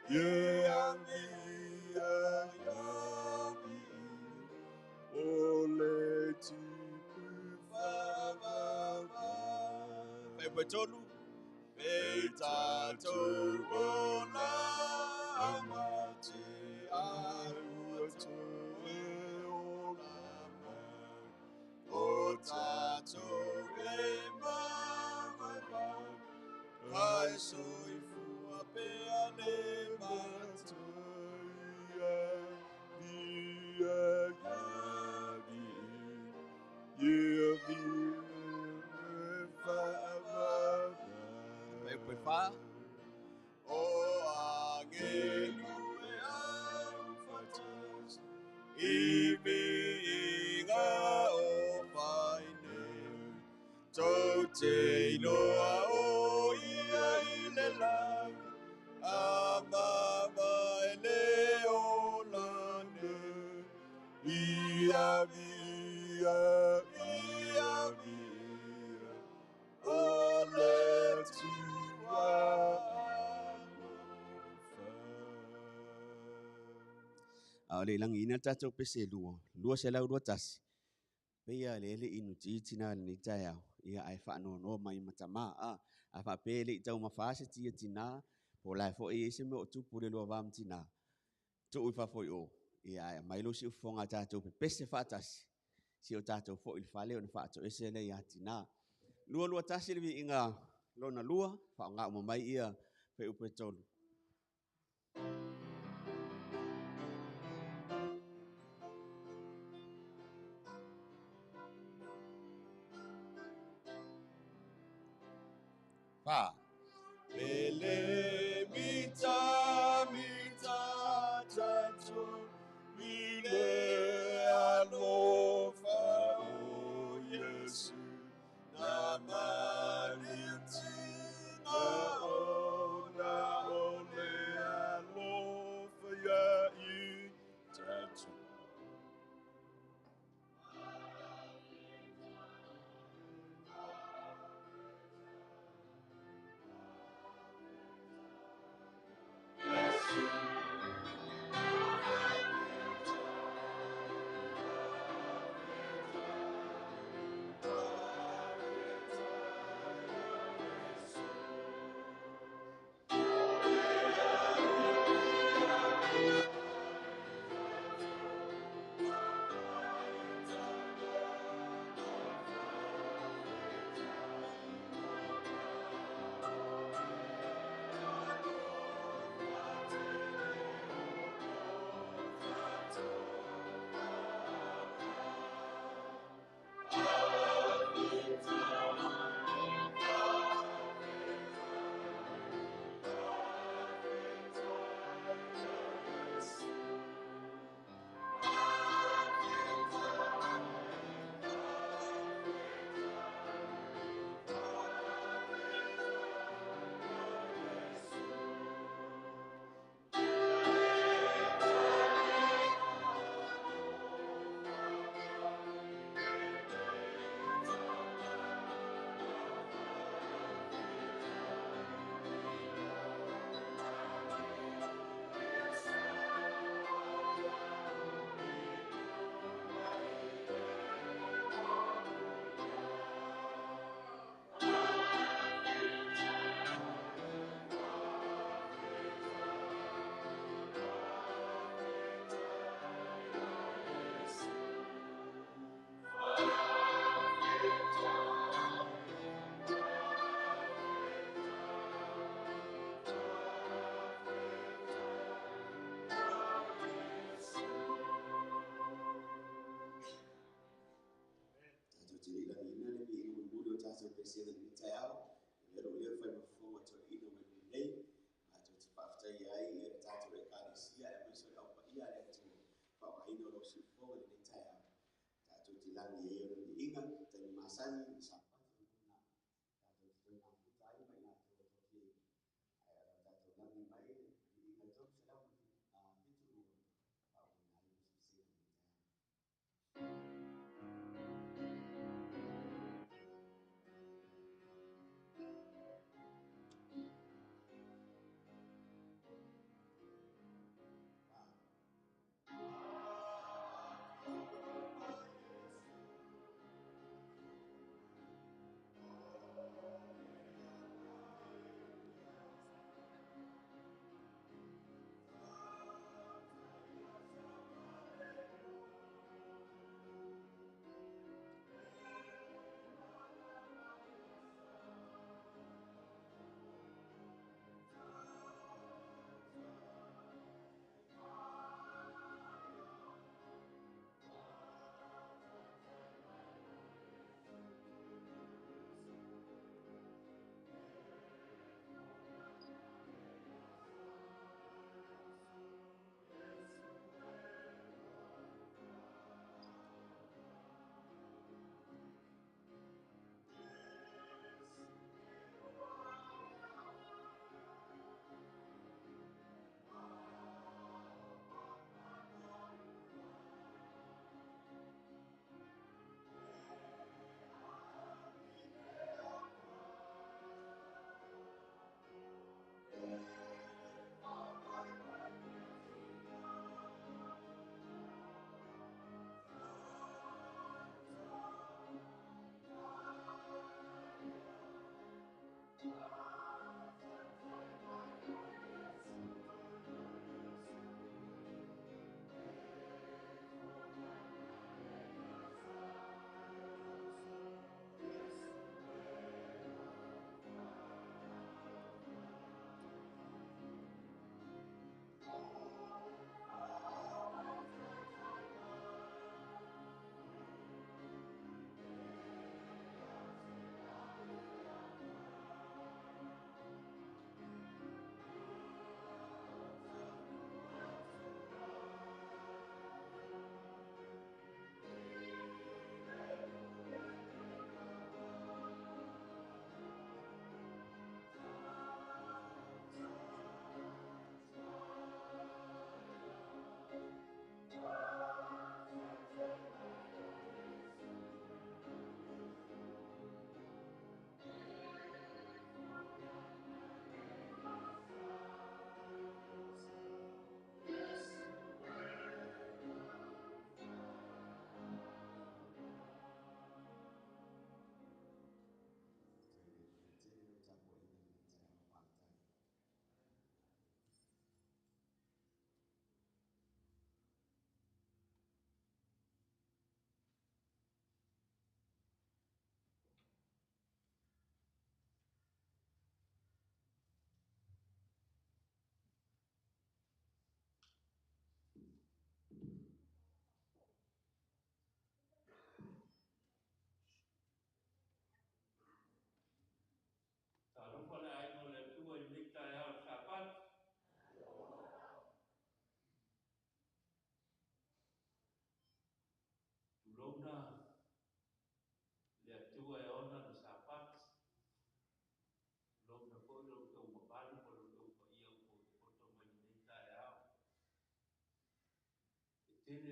Ia via ia vi o le tupu faavavau. Fai tolu. E tātou ola mate au atu e ola mai. O tātou e mavavau, ai soifua pea le matua. Ia via ia vi, ia vi faavavau. Fai fa. O angelu e au fatasi, i viiga o whaine, tau te iloa o ia i le lagi, a mama e le olane. Ia via, ia via, o le tua alofa. A o le lagi ina tātou pese lua, 221. Peia le ele inu titi na le nei taeao. Ia ai whaanono mai matama a wha pe le i tau mawhase tia tina, po lai fo e ese me o tupu le lua vam tina. Tu ui whafoi o. Ia ai mai lo si ufonga tātou pe pese whaatasi. Si o tātou fo i le whale o na whaato ese le ia tina. 221 le vi inga lona lua, wha ngā uma mai ia pe upe tolu. Fa. Pele mita mita tato ile alofa o Yesu na mariti na o na o le alofa ia i tato.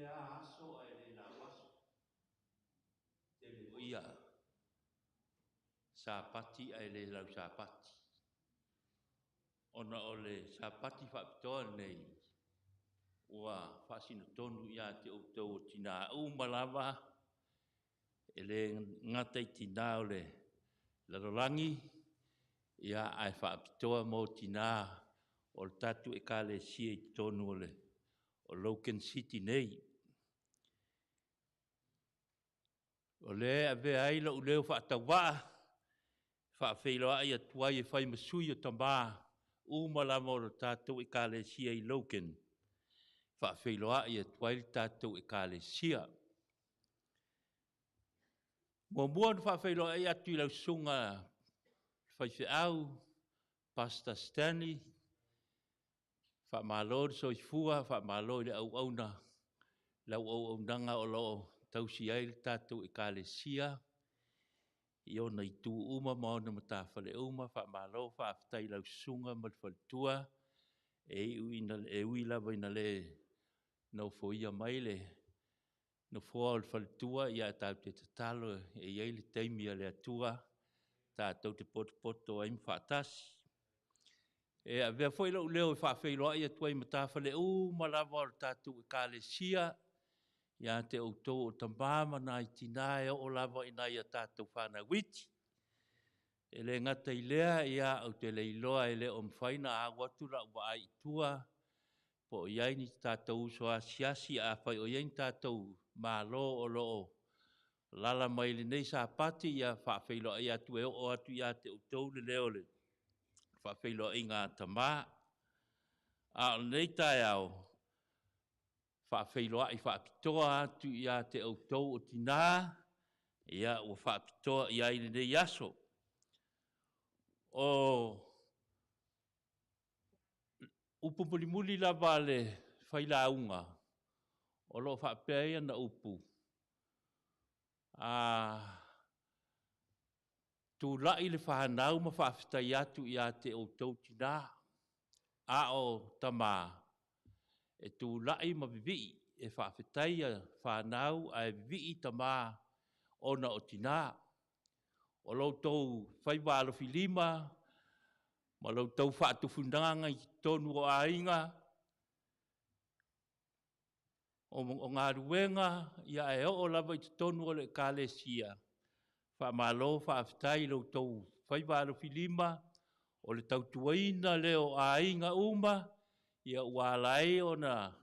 Tele lava aso ae le lauaso. Tele foi ia Sapati ae le lau Sapati. Ona o le Sapati faapitoa lenei ua faasinotonu ia te outou o tinā uma lava, e le gata i tinā o le lalolagi, ia ae faapitoa mo tinā o le tatou Ekalesia i totonu o le Logan City nei. O lea e avea ai lou leo faatauvaa, faafeiloai atu ai e fai ma sui o tamā uma lava o le tatou Ekalesia i Logan, faafeiloai atu ai le tatou Ekalesia. Muamua ona faafeiloai atu i lau susuga faifeau, Pastor Stanley, faamalo le soifua, faamalo i le auauna, lau auaunaga o lo o tausi ai le tatou Ekalesia i ona itu uma ma ona matafale uma. Faamalo faafetai i lau susuga ma le faletua, e ui lava ina le nofoia mai le nofoa o le faletua, ia tatou te tatalo e i ai le taimi a le Atua tatou te potopoto ai ma faatasi. E avea foi lou leo e faafeiloai atu ai i matafale uma lava o le tatou Ekalesia, ia te outou o tamā ma nai tinā e oo lava i nai a tatou fanau iti. E le gata i lea, ia ou te le iloa e le o mafai ona au atu lau vaai i tua, po o i ai ni tatou uso asiasi, afai o i ai ni tatou malo o lo o alaala mai i lenei Sapati, ia faafeiloai atu e oo atu ia te outou le leo o le faafeiloaiga a tamā. A o lenei taeao, faafeiloai faapitoa atu ia te outou o tinā, ia ua faapitoa i ai lenei aso. O upu mulimuli lava a le failauga, o lo o faapea ai ana upu, tulai le fanau ma faafetai atu ia te outou tinā, a o tamā e tulai ma vivii e faafetai fanau ae vivii tamā ona o tinā. O lo outou faiva alofilima ma lo outou faatufugaga i totonu o aiga, o galuega, ia ae oo lava i totonu o le Ekalesia. Faamalo faafetai i lo outou faiva alofilima, o le tautuaina lea o aiga uma, ia ua ala ai ona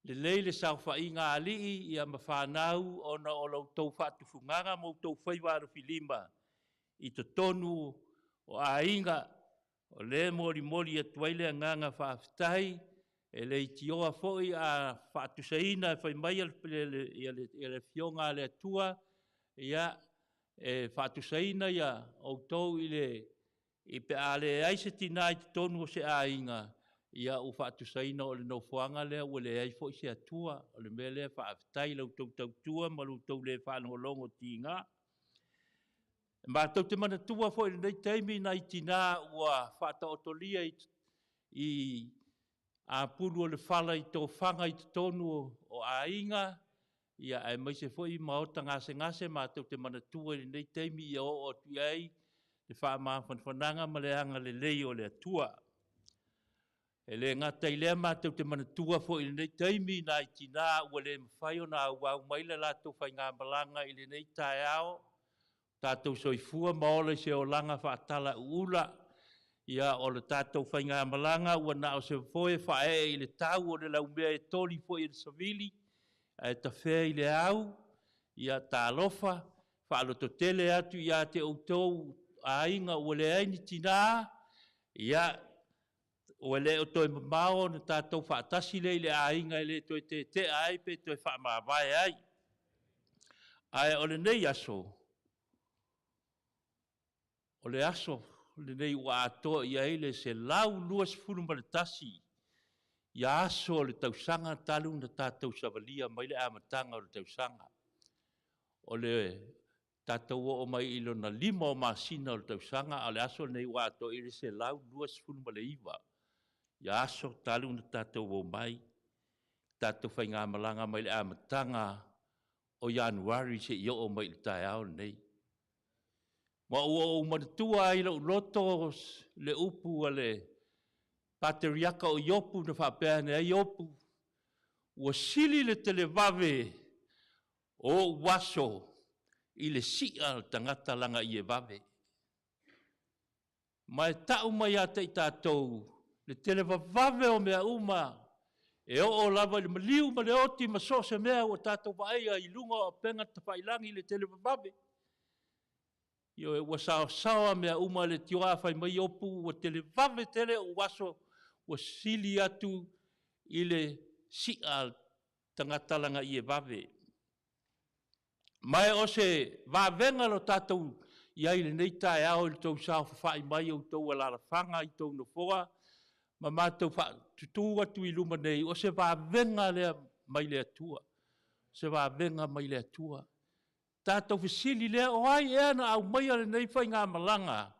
lelei le saofaiga a alii ia ma fanau ona o lo outou faatufugaga ma outou faiva alofilima i totonu o aiga. O lea e molimoli atu ai le agaga faafetai, e le itioa foi a faatusaina e fai mai le Afioga a le Atua, ia e faatusaina ia outou i le i pe a leai se tinā i totonu o se aiga, ia ua faatusaina o le nofoaga lea ua leai foi se Atua. O le mea lea, faafetai i la outou tautua ma lo outou le faalogologo tiga. E matou te manatua foi i lenei taimi nai tinā ua faataotolia i apulu o le fala i tofaga i totonu o aiga, ia aemaise foi maota gasegase. Matou te manatua i lenei taimi ia oo atu i ai le faamafanafanaga ma le agalelei o le Atua. E le gata i lea, matou te manatua foi i lenei taimi nai tinā ua le mafai ona auau mai le latou faigamalaga i lenei taeao, tatou soifua ma ola i se olaga faatalauula. Ia o le tatou faigamalaga ua na o se foe faaee i le tau o le laumea e toli foi e le savili ae tafea i le au. Ia talofa, faalototele atu ia te outou aiga ua leai ni tinā, ia ua le o toe mamao ona tatou faatasi lea i le aiga e le toe tetea ai pe toe faamavae ai. Ae o lenei aso, o le aso lenei ua atoa i ai le 121 ia aso o le tausaga talu na tatou savalia mai le amataga o le tausaga. O le tatou oo mai i lona 5 o masina o le tausaga, a o le aso lenei ua atoa i le 129 ia aso talu na tatou omai. tatou faigamalaga mai le amataga o Ianuari seia oo mai i le taeao lenei. Ma ua ou manatua ai i lou loto le upu a le Pateriaka o Iopu na faapea ane ai Iopu, ua sili le televave o ou aso i le si'a o le tagata lagaia e vave. Ma e ta'u mai ia te i tatou le televavave o mea uma e oo lava i le maliu ma le oti ma so o se mea ua tatou vaaia i luga o upega tafailagi i le televavave. Ioe, ua saosaoa mea uma le tioa fai mai Iopu ua televave tele ou aso ua sili atu i le si'a tagata lagaia e vave. Ma e o se vavega lo tatou i ai i lenei taeao i le tou saofafai mai o outou alaalafaga i tou nofoa ma matou faatutū atu i luma nei, o se vavega lea mai le Atua. O se vavega mai le Atua. Tatou fesili lea, o ai ea na aumaia lenei faigamalaga?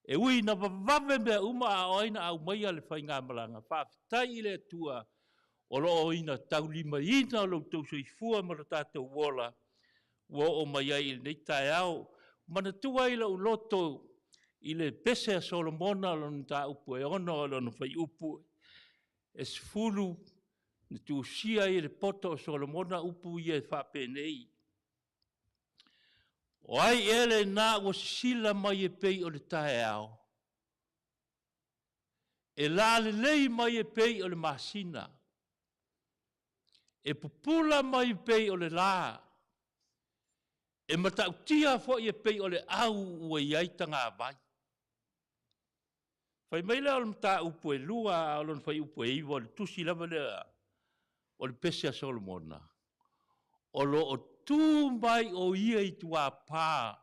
E ui ina vavave mea uma, a o ai na aumaia le faigamalaga? Faafetai i le Atua o lo o ina taulimaina lo outou soifua ma lo tatou ola ua oo mai ai i lenei taeao. Manatua ai lou loto i le pese a Solomona, lona mataupu e 6 o lona fuaiupu e 10, na tusia ai e le poto o Solomona upu ia e faapenei. O ai ea lena ua sisila mai e pei o le taeao, e lalelei mai e pei o le masina, e pupula mai e pei o le la, e matautia foi e pei o le au ua i ai tagavai. Fai mai lea o le mataupu e 2 a o lona fuaiupu e 9, o le tusi lava lea o le pese a Solomona, o lo o tu mai o ia i tuapā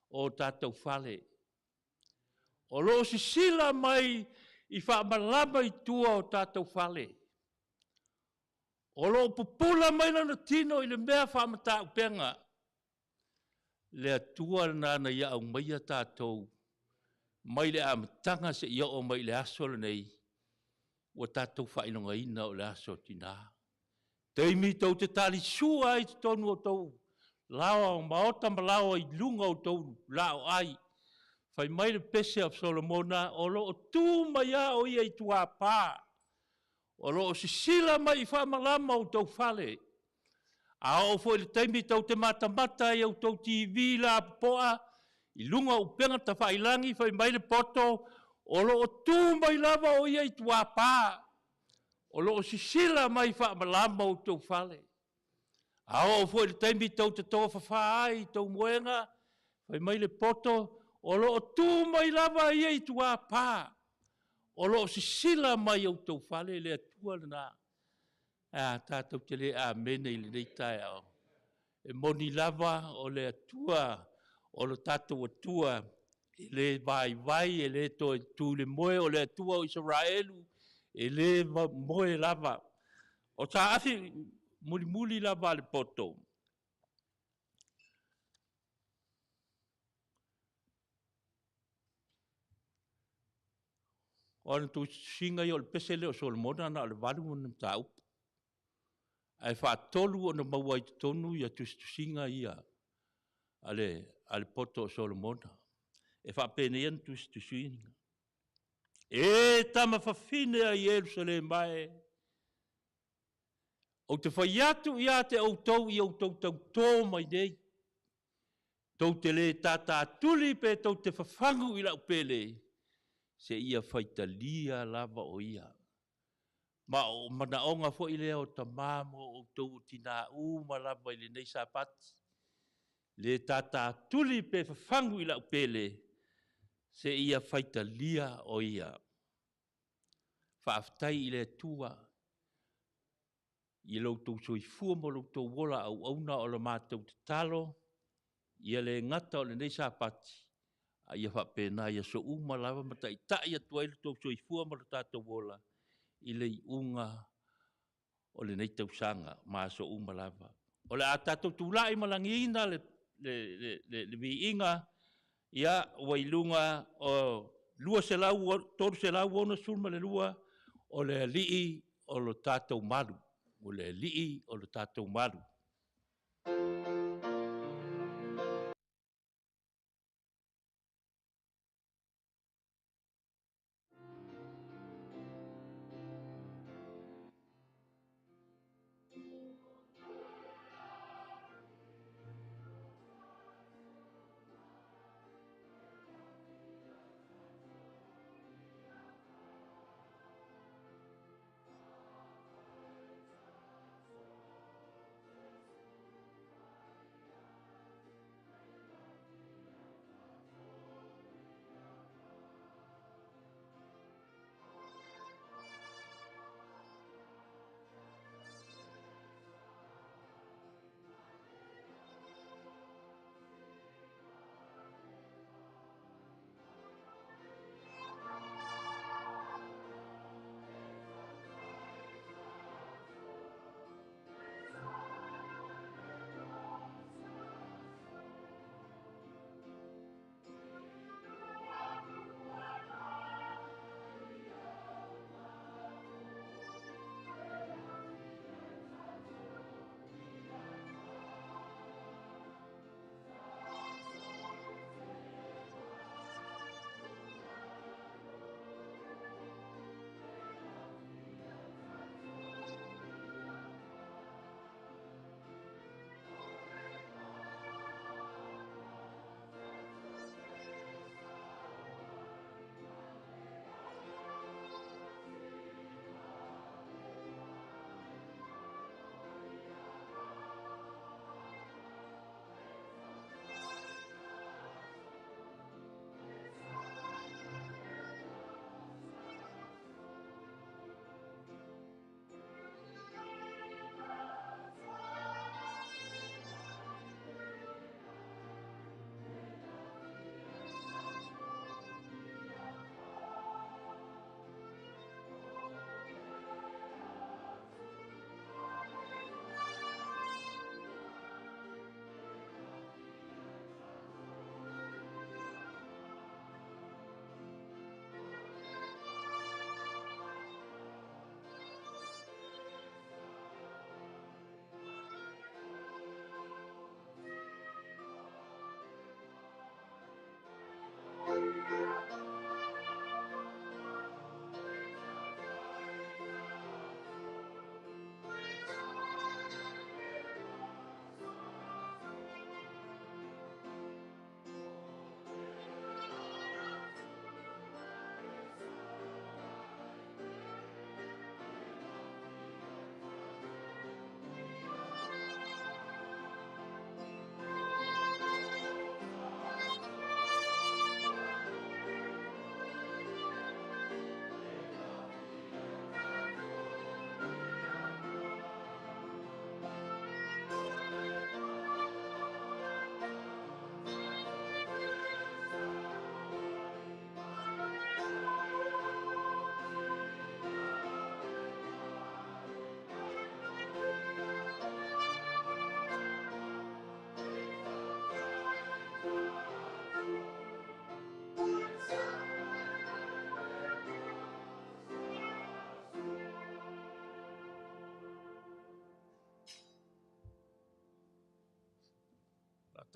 o tatou fale. O lo o sisila mai i faamalama i tua o tatou fale. O lo o pupula mai lona tino i le mea faamataupega. Le Atua lena na ia aumaia tatou mai le amataga seia oo mai i le aso lenei, ua tatou faailogaina o le aso o tinā. Taimi tou te talisua ai i totonu o tou laoa o maota ma laoa i luga o tou laoai. Fai mai le pese o Solomona, o lo o tu mai lava o ia i tuapā, o lo o sisila mai i faamalama o tou fale. A oo foi i le taimi tou te matamata ai i outou TV lapopoa i luga o upega tafailagi, fai mai le poto, o lo o tu mai lava o ia i tuapā, o lo o sisila mai faamalama o tou fale. A oo foi i le taimi tou te tofafa ai i tou moega, fai mai le poto, o lo o tu mai lava ia i tuapā, o lo o sisila mai i outou fale. Le Atua lena. A tatou te le amene i lenei taeao. E moni lava o le Atua, o lo tatou Atua, e le vaivai, e le toe tu i le moe, o le Atua o Isaraelu, e le moe lava. O saafi mulimuli lava a le poto. O ana tusitusiga ia o le pese lea o Solomona na o le 8 ona mataupu. Ae faatolu ona maua ai totonu ia tusitusiga ia a le poto o Solomona. E faapenei ana tusitusiga. E tama fafine a Ierusalema e, ou te fai atu ia te outou i outou tautō mai nei, tou te le tātātuli pe tou te fafagu i lau pele, se ia faitalia lava o ia. Ma o manaoga foi lea o tamā mo outou o tinā uma lava i lenei Sapati. Le tātātuli pe fafagu i lau pele, se ia faitalia o ia. Faafetai i le Atua i lo outou soifua ma lo outou ola auauna. O le matou tatalo, ia le gata o lenei Sapati, a ia faapena i aso uma lava ma taitai atu ai lo outou soifua ma lo tatou ola i le iuga o lenei tausaga ma aso uma lava. O le a tatou tulai ma lagiina le viiga, ia ua i luga o 262 o le Alii o lo tatou malu. O le Alii o le tatou malu.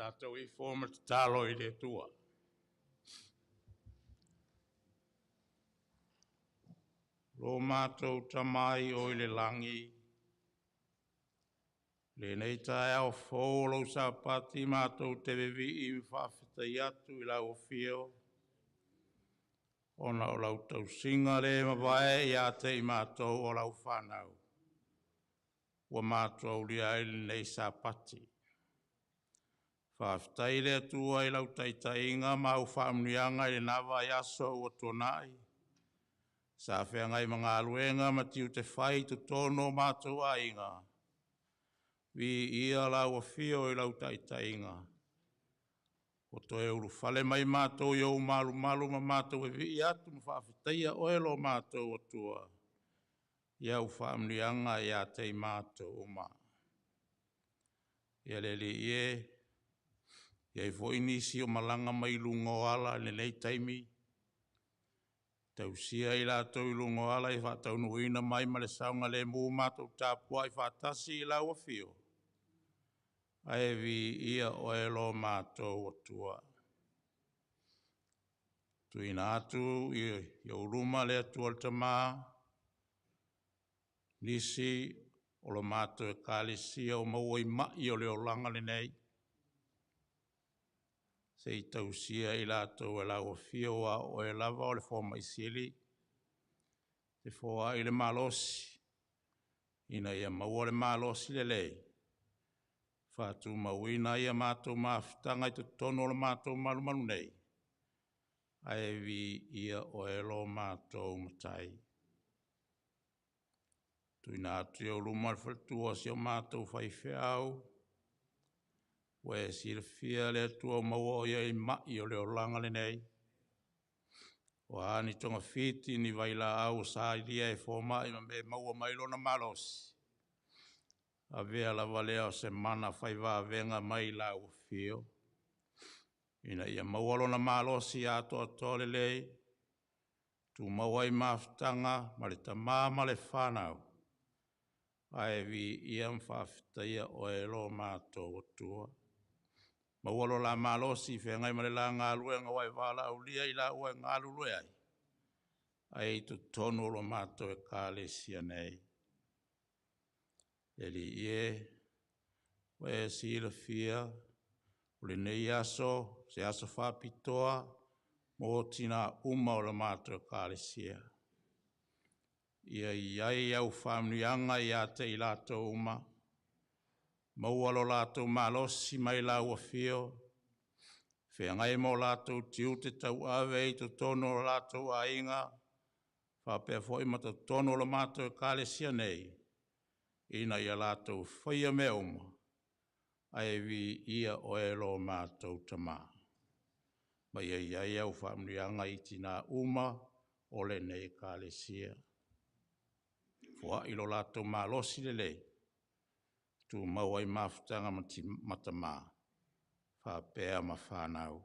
Tatou ifo ma tatalo i le Atua. Lo matou tamai o i le lagi, lenei taeao fou o lou sapati matou te vevii ma faafetai atu i lau afio, ona o lau tausiga le mavae ia te i matou o lau whanau, ua matou aulia ai lenei sapati. Faafetai le Atua i lau taitaiga ma au faamanuiaga i lena vaiaso ua tuanai, sa feagai ma galuega ma tiute fai i totonu o matou aiga. Viia lau afio i lau taitaiga, ua toe ulufale mai matou i ou malumalu ma matou vevii atu ma faafetaia oe lo matou Atua, i au faamanuiaga ia te i matou uma. Ia le Alii e, e i ai foi nisi o malaga mai luga o ala i lenei taimi, Tausia i latou i luga o ala ia faataunuuina mai ma le saogalemu matou tapuai faatasi i lau afio, ae viia Oe lo matou Atua. Tuuina atu i ou luma le Atua le Tama, nisi o le matou Ekalesia ua maua i mai o le olaga lenei, se i tausia i latou e lau afio, aua o Oe lava o le fomai sili, e foai le malosi ina ia maua le malosi lelei e faatumauina ai a matou mafutaga i totonu o le matou malumalu nei, ae viia Oe lo matou Matai. Tuuina atu i ou luma le faletua o si o matou faifeau, ua e silafia le Atua ua maua o ia i mai o le olaga lenei. O a ni togafiti, ni vailaau ua sailia e fomai ma mea e maua mai ai lona malosi, avea lava lea o se mana fai vavega mai lau afio, ina ia maua lona malosi atoatoa lelei, tumau ai mafutaga ma le Tama ma le fanau, ae viia ma faafetaia Oe lo matou Atua. Maua lo la malosi e feagai ma le la galuega ua e valaaulia i laua e galulue ai, ae i totonu o le matou Ekalesia nei. Le Alii e, ua e silafia o lenei aso o se aso faapitoa mo tina uma o le matou Ekalesia. Ia i ai au faamanuiaga ia te i latou uma, maua lo latou malosi mai lau afio, feagai ma o latou tiute tauave i totonu o latou aiga faapea foi ma totonu o le matou Ekalesia nei, ina ia latou faia mea uma ae viia Oe lo matou Tama. Ma ia i ai au faamanuiaga i tina uma o lenei Ekalesia. Foai lo latou malosi lelei e tumau ai mafutaga ma tama faapea ma fanau.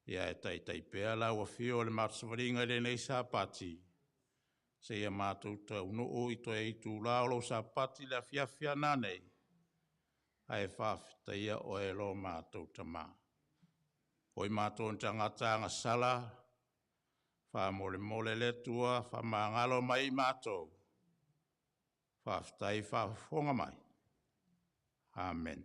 Ia e taitai pea lau afio i le matou savaliga i lenei Sapati, seia matou taunuu i toe itula o lou Sapati i le afiafi a nanei, ae faafetaia Oe lo matou Tama. O i matou o ni tagata agasala, faamolemole le Atua, faamagalo mai i matou. Faafetai faafofoga mai. Amene.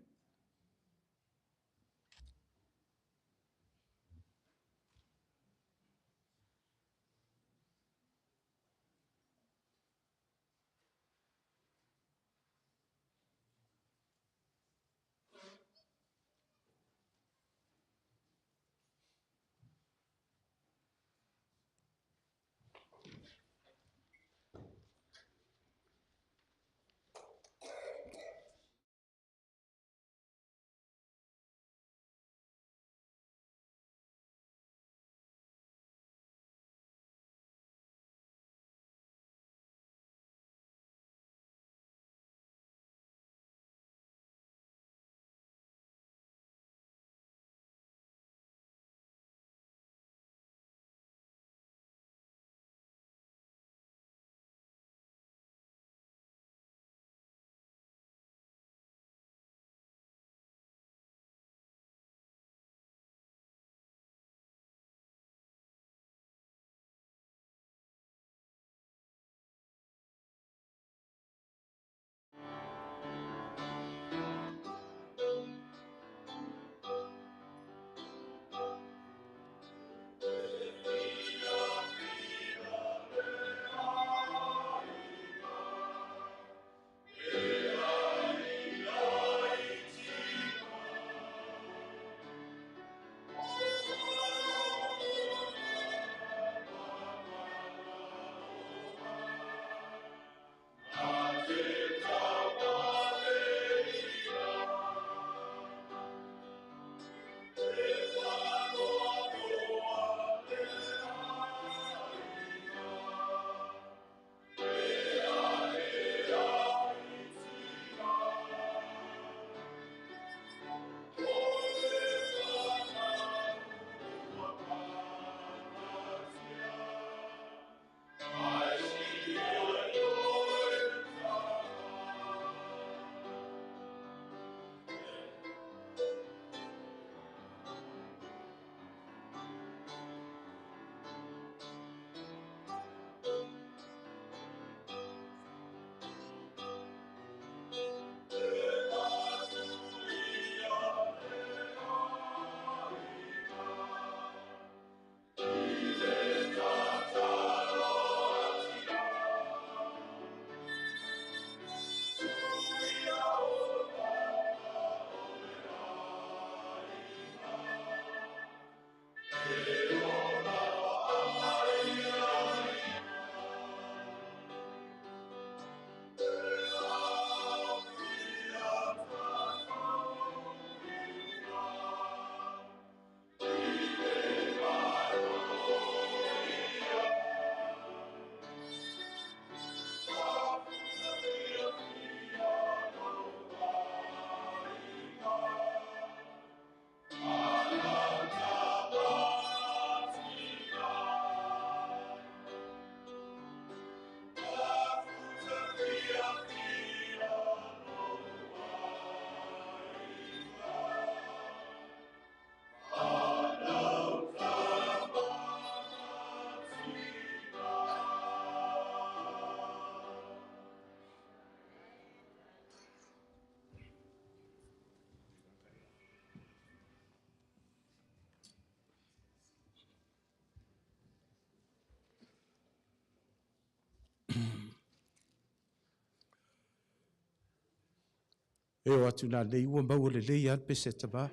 E o atu nā nei ua maua lelei lava le pese a tama.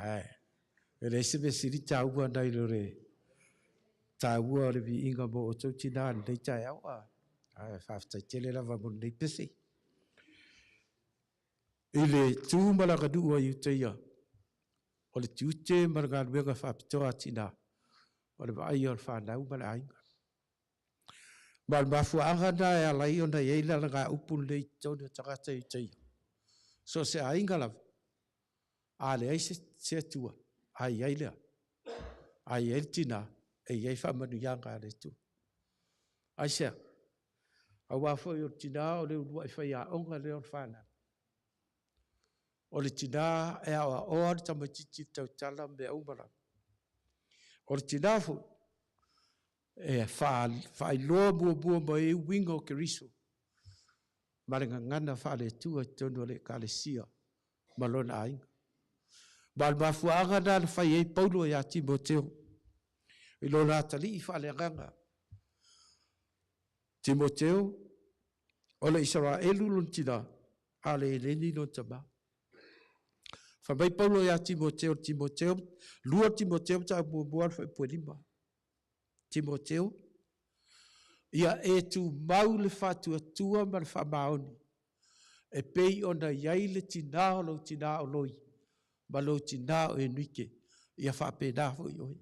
Ae, e leai se mea sili taua nai lo le taua o le viiga mo outou tinā i lenei taeao. Ae faafetai tele lava mo lenei pese. I le tu ma le aganuu a Iutaia, o le tiute ma le galuega faapitoa a tinā, o le vaaia o le fanau ma le aiga. Ma o le mafuaaga lena e ala ai ona i ai le alagaupu lenei i totonu o tagata Iutaia. So o se aiga lava, a leai se atua, a i ai lea, a i ai le tinā, e i ai faamanuiaga a le Atua. Aisea? Aua foi o le tinā o le uluai faiaoga lea o le fanau. O le tinā e aoaoa le tamaitiiti i le tautala ma mea uma lava. O le tinā foi, e faailoa muamua mai ai uiga o Keriso ma le gagana faale-Atua i totonu o le Ekalesia ma lona aiga. Ma o le mafuaaga lena na fai ai Paulo ia Timoteo i lona atalii faaleagaga. Timoteo, o le Isaraelu lona tinā, a o le Eleni lona tamā. Fai mai Paulo ia Timoteo, Timoteo, 2 Timoteo mataupu muamua le fuaiupu 5. Timoteo, ia e tumau le faatuatua ma le faamaoni, e pei ona i ai le tinā o lou tinā o Loi ma lou tinā o Eunike, ia faapena foi oe.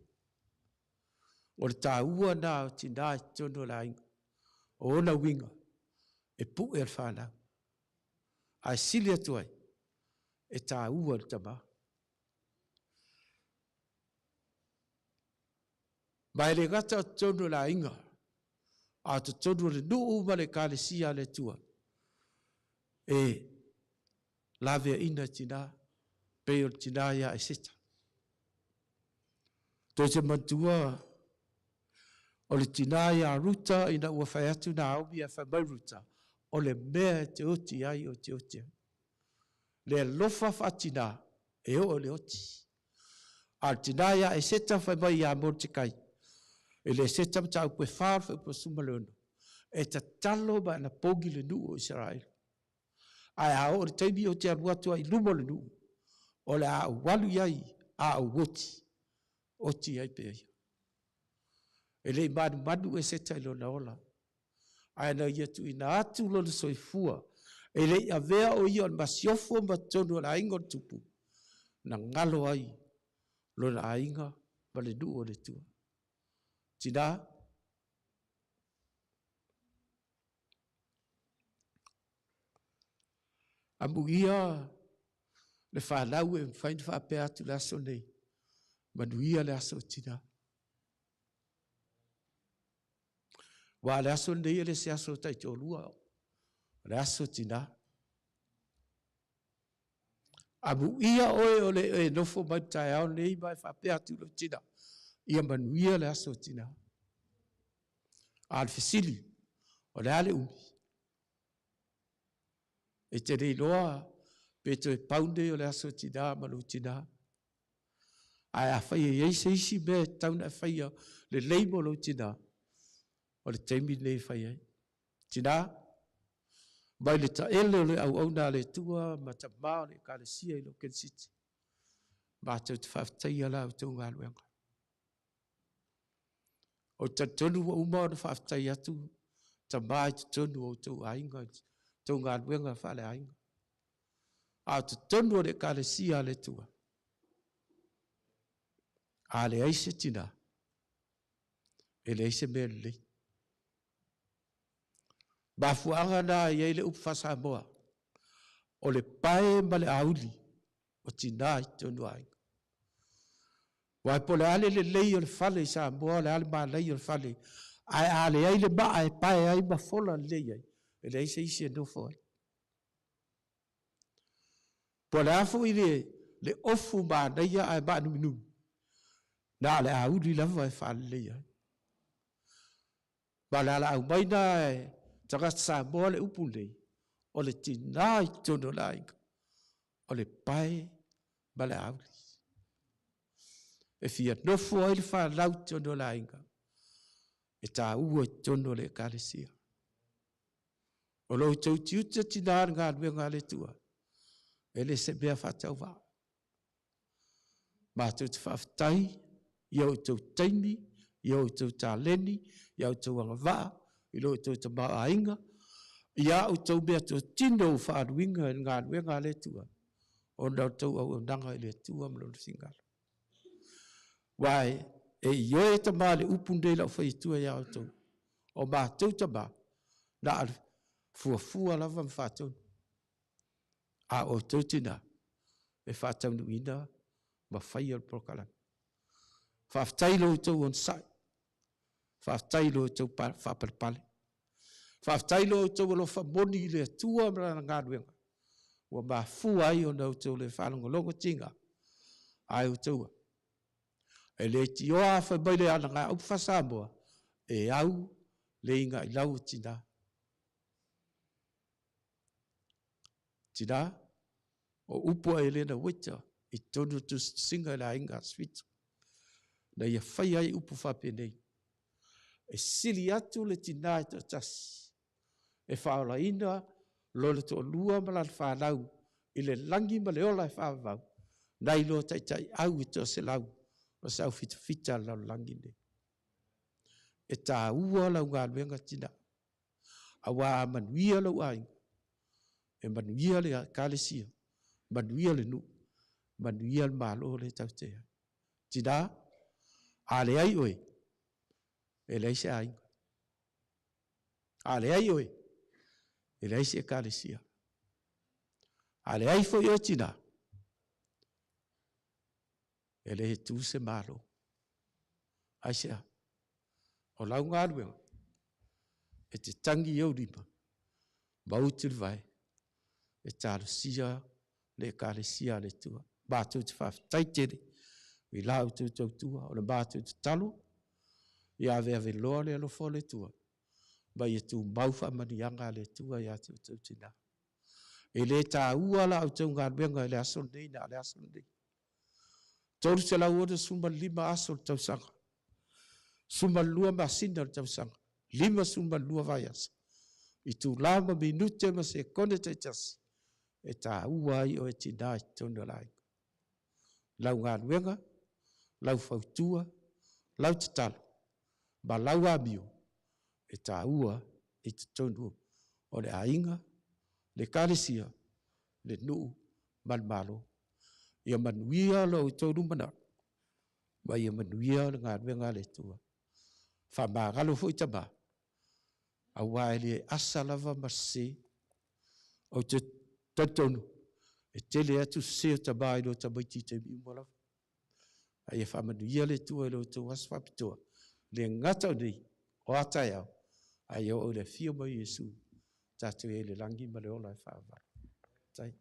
O le taua lena o tinā i totonu o le aiga, o ona uiga, e pu'e le fanau. Ae sili atu ai, e taua le tamā. Ma e le gata o totonu o le aiga, a o totonu o le nuu ma le Ekalesia a le Atua, e laveaina tinā, pei o le tinā ia Eseta. Toe te manatua o le tinā ia Ruta ina ua fai atu Naomi ae fai mai Ruta, o le mea e te oti ai o te oti ai. Le alofa faatinā e oo i le oti. A o le tinā ia Eseta fai mai ia Moritekai, i le Eseta mataupu e 4 o le fuaiupu 16, e tatalo ma anapogi le nuu o Isaraelu. Ae a oo i le taimi ou te alu atu ai i luma o le nuu, o le a ou alu i ai a ou oti, oti ai pea ia. E le i manumanu Eseta i lona ola, ae na ia tuuina atu lona soifua, e le i avea o ia o le masiofo ma totonu o le aiga o le tupu, na galo ai lona aiga ma le nuu o le Atua. Tinā, amuia le fanau e mafai ona faapea atu le aso nei, manuia le aso o tinā. Ua le aso lenei e le se aso taitoalua, o le aso tinā. Amuia oe o le e nofo mai le taeao nei ma e faapea atu lou tinā, ia manuia le aso o tinā. A o le fesili, o le a le umi? E te le iloa pe toe pau nei o le aso tinā ma lou tinā. Ae afai e i ai se isi mea e tatau ona e faia lelei mo lou tinā, o le taimi lenei e fai ai. Tinā, mai le taele o le auauna a le Atua ma tamā o le Ekalesia i Loken City, matou te faafetaia la outou galuega. O te talitonu ua uma ona faafetai atu tamā i totonu o outou aiga, outou galuega faaleaiga. A o totonu o le Ekalesia a le Atua, a leai se tinā, e leai se mea lelei. Mafuaaga na i ai le upu faa-Samoa, o le pae ma le auli o tinā i totonu o aiga. Aua po o le a le lelei o le fale i Samoa, o le a le manaia o le fale, ae a leai le maa e pae ai ma fola lelei ai, e leai se isi e nofo ai. Po o le a foi le ofu manaia ae maanuminumi, na o le auli lava e faaleleia ai. Ma o le alaau mai na e tagata Samoa le upu lenei, o le tinā i totonu o le aiga, o le pae ma le auli. E fia nofo ai le fanau i totonu o le aiga, e taua i totonu o le Ekalesia. O lo outou tiute tinā le galuega a le Atua, e le se mea faatauvaa. Matou te faafetai i o outou taimi, i o outou taleni, i a outou agavaa, i lo outou tamaoaiga, i a outou meatotino ua faaaluina i le galuega a le Atua, ona o le tou auaunaga i le Atua ma Lona finagalo. Aua e ioe tama i le upu lenei o le a ou fai atua ia outou, o matou tama, na o le fuafua lava ma faatonu, a o outou tinā, e faataunuuina ma faia le polokalame. Faafetai i lo outou onosai, faafetai i lo outou faapalepale, faafetai i lo outou alofa moni i le Atua ma Lana galuega, ua mafua ai ona outou le faalogologo tiga, ae outou e le tioa fai mai le alagaupu faa-Samoa, e au le igailau o tina. Tina, o upu a Elena Uaita i totonu o le tusitusiga i le aiga Asofitu, na ia faia ai upu faapenei, e sili atu le tina e toatasi e faaolaina lona toalua ma lana fanau i le lagi ma le ola e faavavau, nai lo taitaiau e toaselau o se aufitafita a le lalolagi lenei. E taua lau galuega tina, aua a manuia lou aiga, e manuia le ekalesia, manuia le nuu, manuia le Malo lea tatou te i ai. Tina, a leai oe, e leai se aiga. A leai oe, e leai se ekalesia. A leai foi oe tina, e le tu se Malo. Aisea? O lau galuega, e te tagi i ou lima, ma utu le vae, e talosia le ekalesia a le Atua. Matou te faafetai tele i la outou tautua, o le matou tatalo, ia aveaveloa le alofa o le Atua, ma ia tumau faamanuiaga a le Atua ia te outou tina. E le taua la outou galuega i le aso lenei na o le aso lenei. 365 aso o le tausaga, 12 masina o le tausaga, 52 vaiaso, itula ma minute ma sekone taitasi, e taua ai oe tina i totonu o le aiga. Lau galuega, lau fautua, lau tatalo, ma lau amio, e taua i totonu o le aiga, le ekalesia, le nuu ma le Malo. Ia manuia lo outou lumanai, ma ia manuia le galuega a le Atua. Faamagalo foi tama, aua e le asa lava ma sese. Ou te talitonu, e tele atu sese o tama i lo tamaiti i taimi uma lava. A ia faamanuia le Atua i lo outou aso faapitoa, le gata o nei, o a taeao, a ia oo i le afio mai o Iesu, tatou i ai i le lagi ma le ola e faavavau. Tai.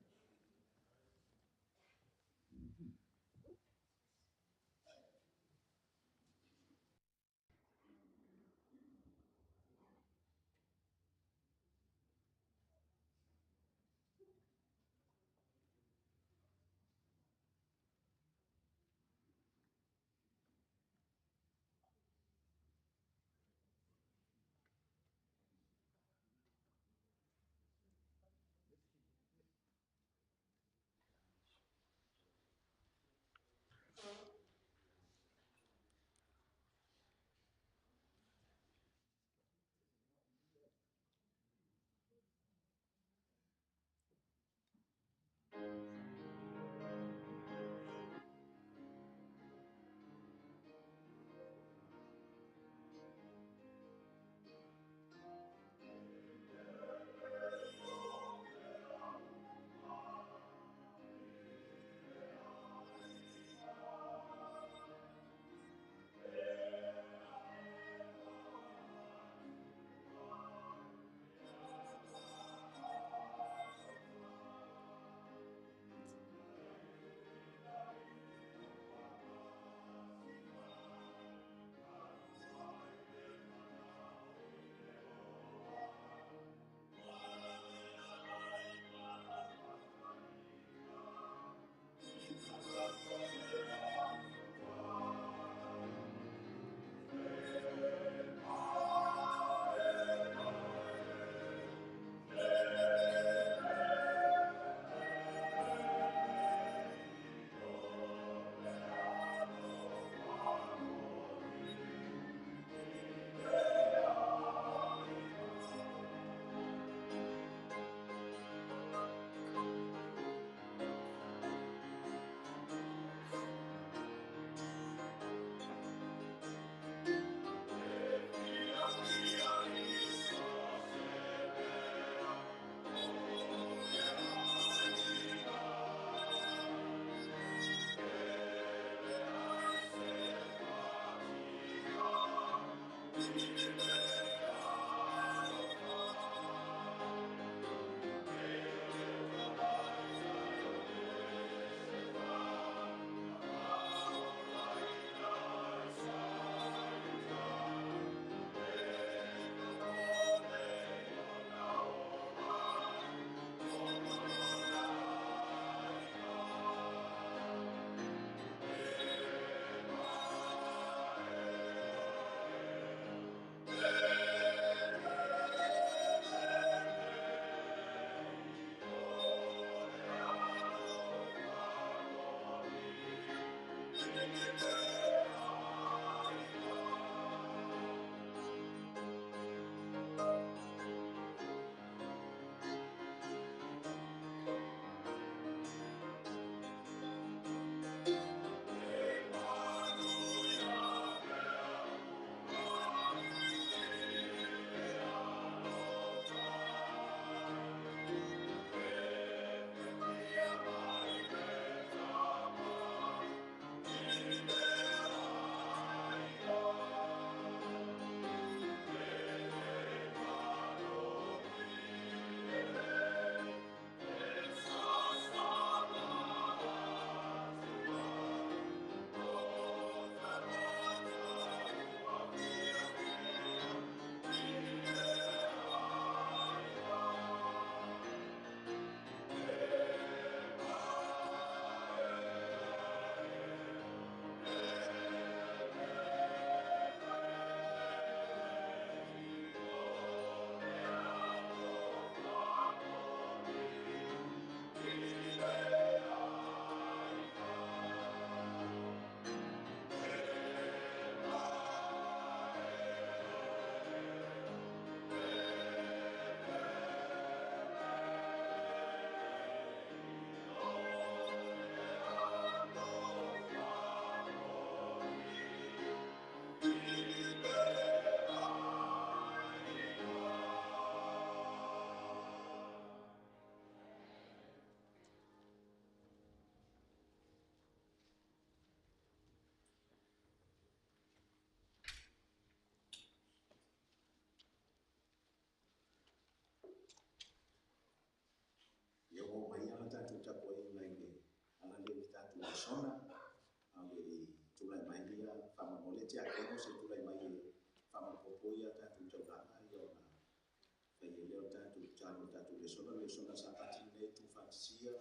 o tatou tatalo i tatou lesona, lesona Sapati lenei tuufaatasia,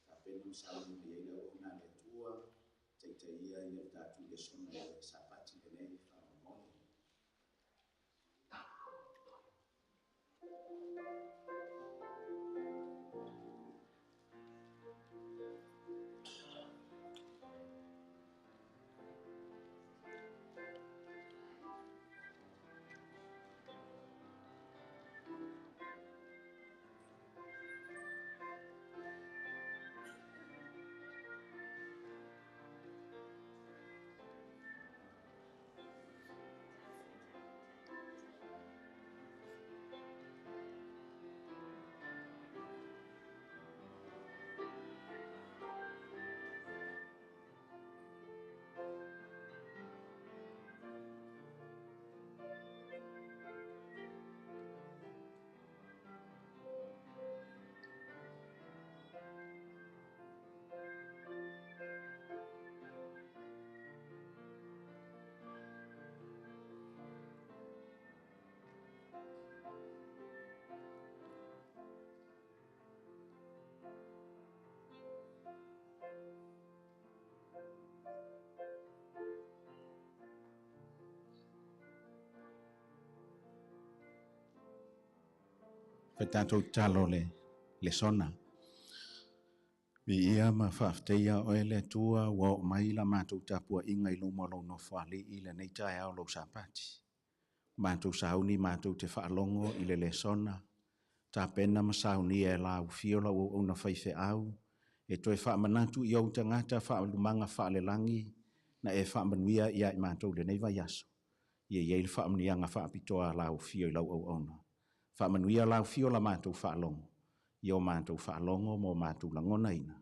tapena ma sauni mai ai le auauna a le Atua, taitaia ia le tatou lesona i le Sapati lenei faamolemole. Fai tatou tatalo le lesona. Viia ma faafetaia oe le Atua ua oo mai la matou tapuaiga i luma o lou nofoalii lenei taeao lou Sapati. Matou sauni matou te faalogo i le lesona, tapena ma saunia e laufio lau auauna faifeau, e toe faamanatu i ou tagata faaalumaga faalelagi na e faamanuia ia i matou lenei vaiaso. Ia i ai le faamanuiaga faapitoa a laufio i lau auauna. Faamanuia laufio la matou faalogo, ia o matou faalogo ma o matou lagonaina,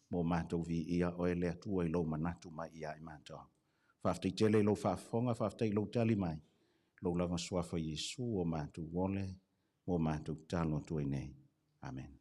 ma o matou viia oe le Atua i lou manatu mai ia i matou. Faafetai tele i lou faafofoga, faafetai i lou tali mai, lou lava suafa Iesu o matou ole, ma o matou tatalo atu ai nei. Amen.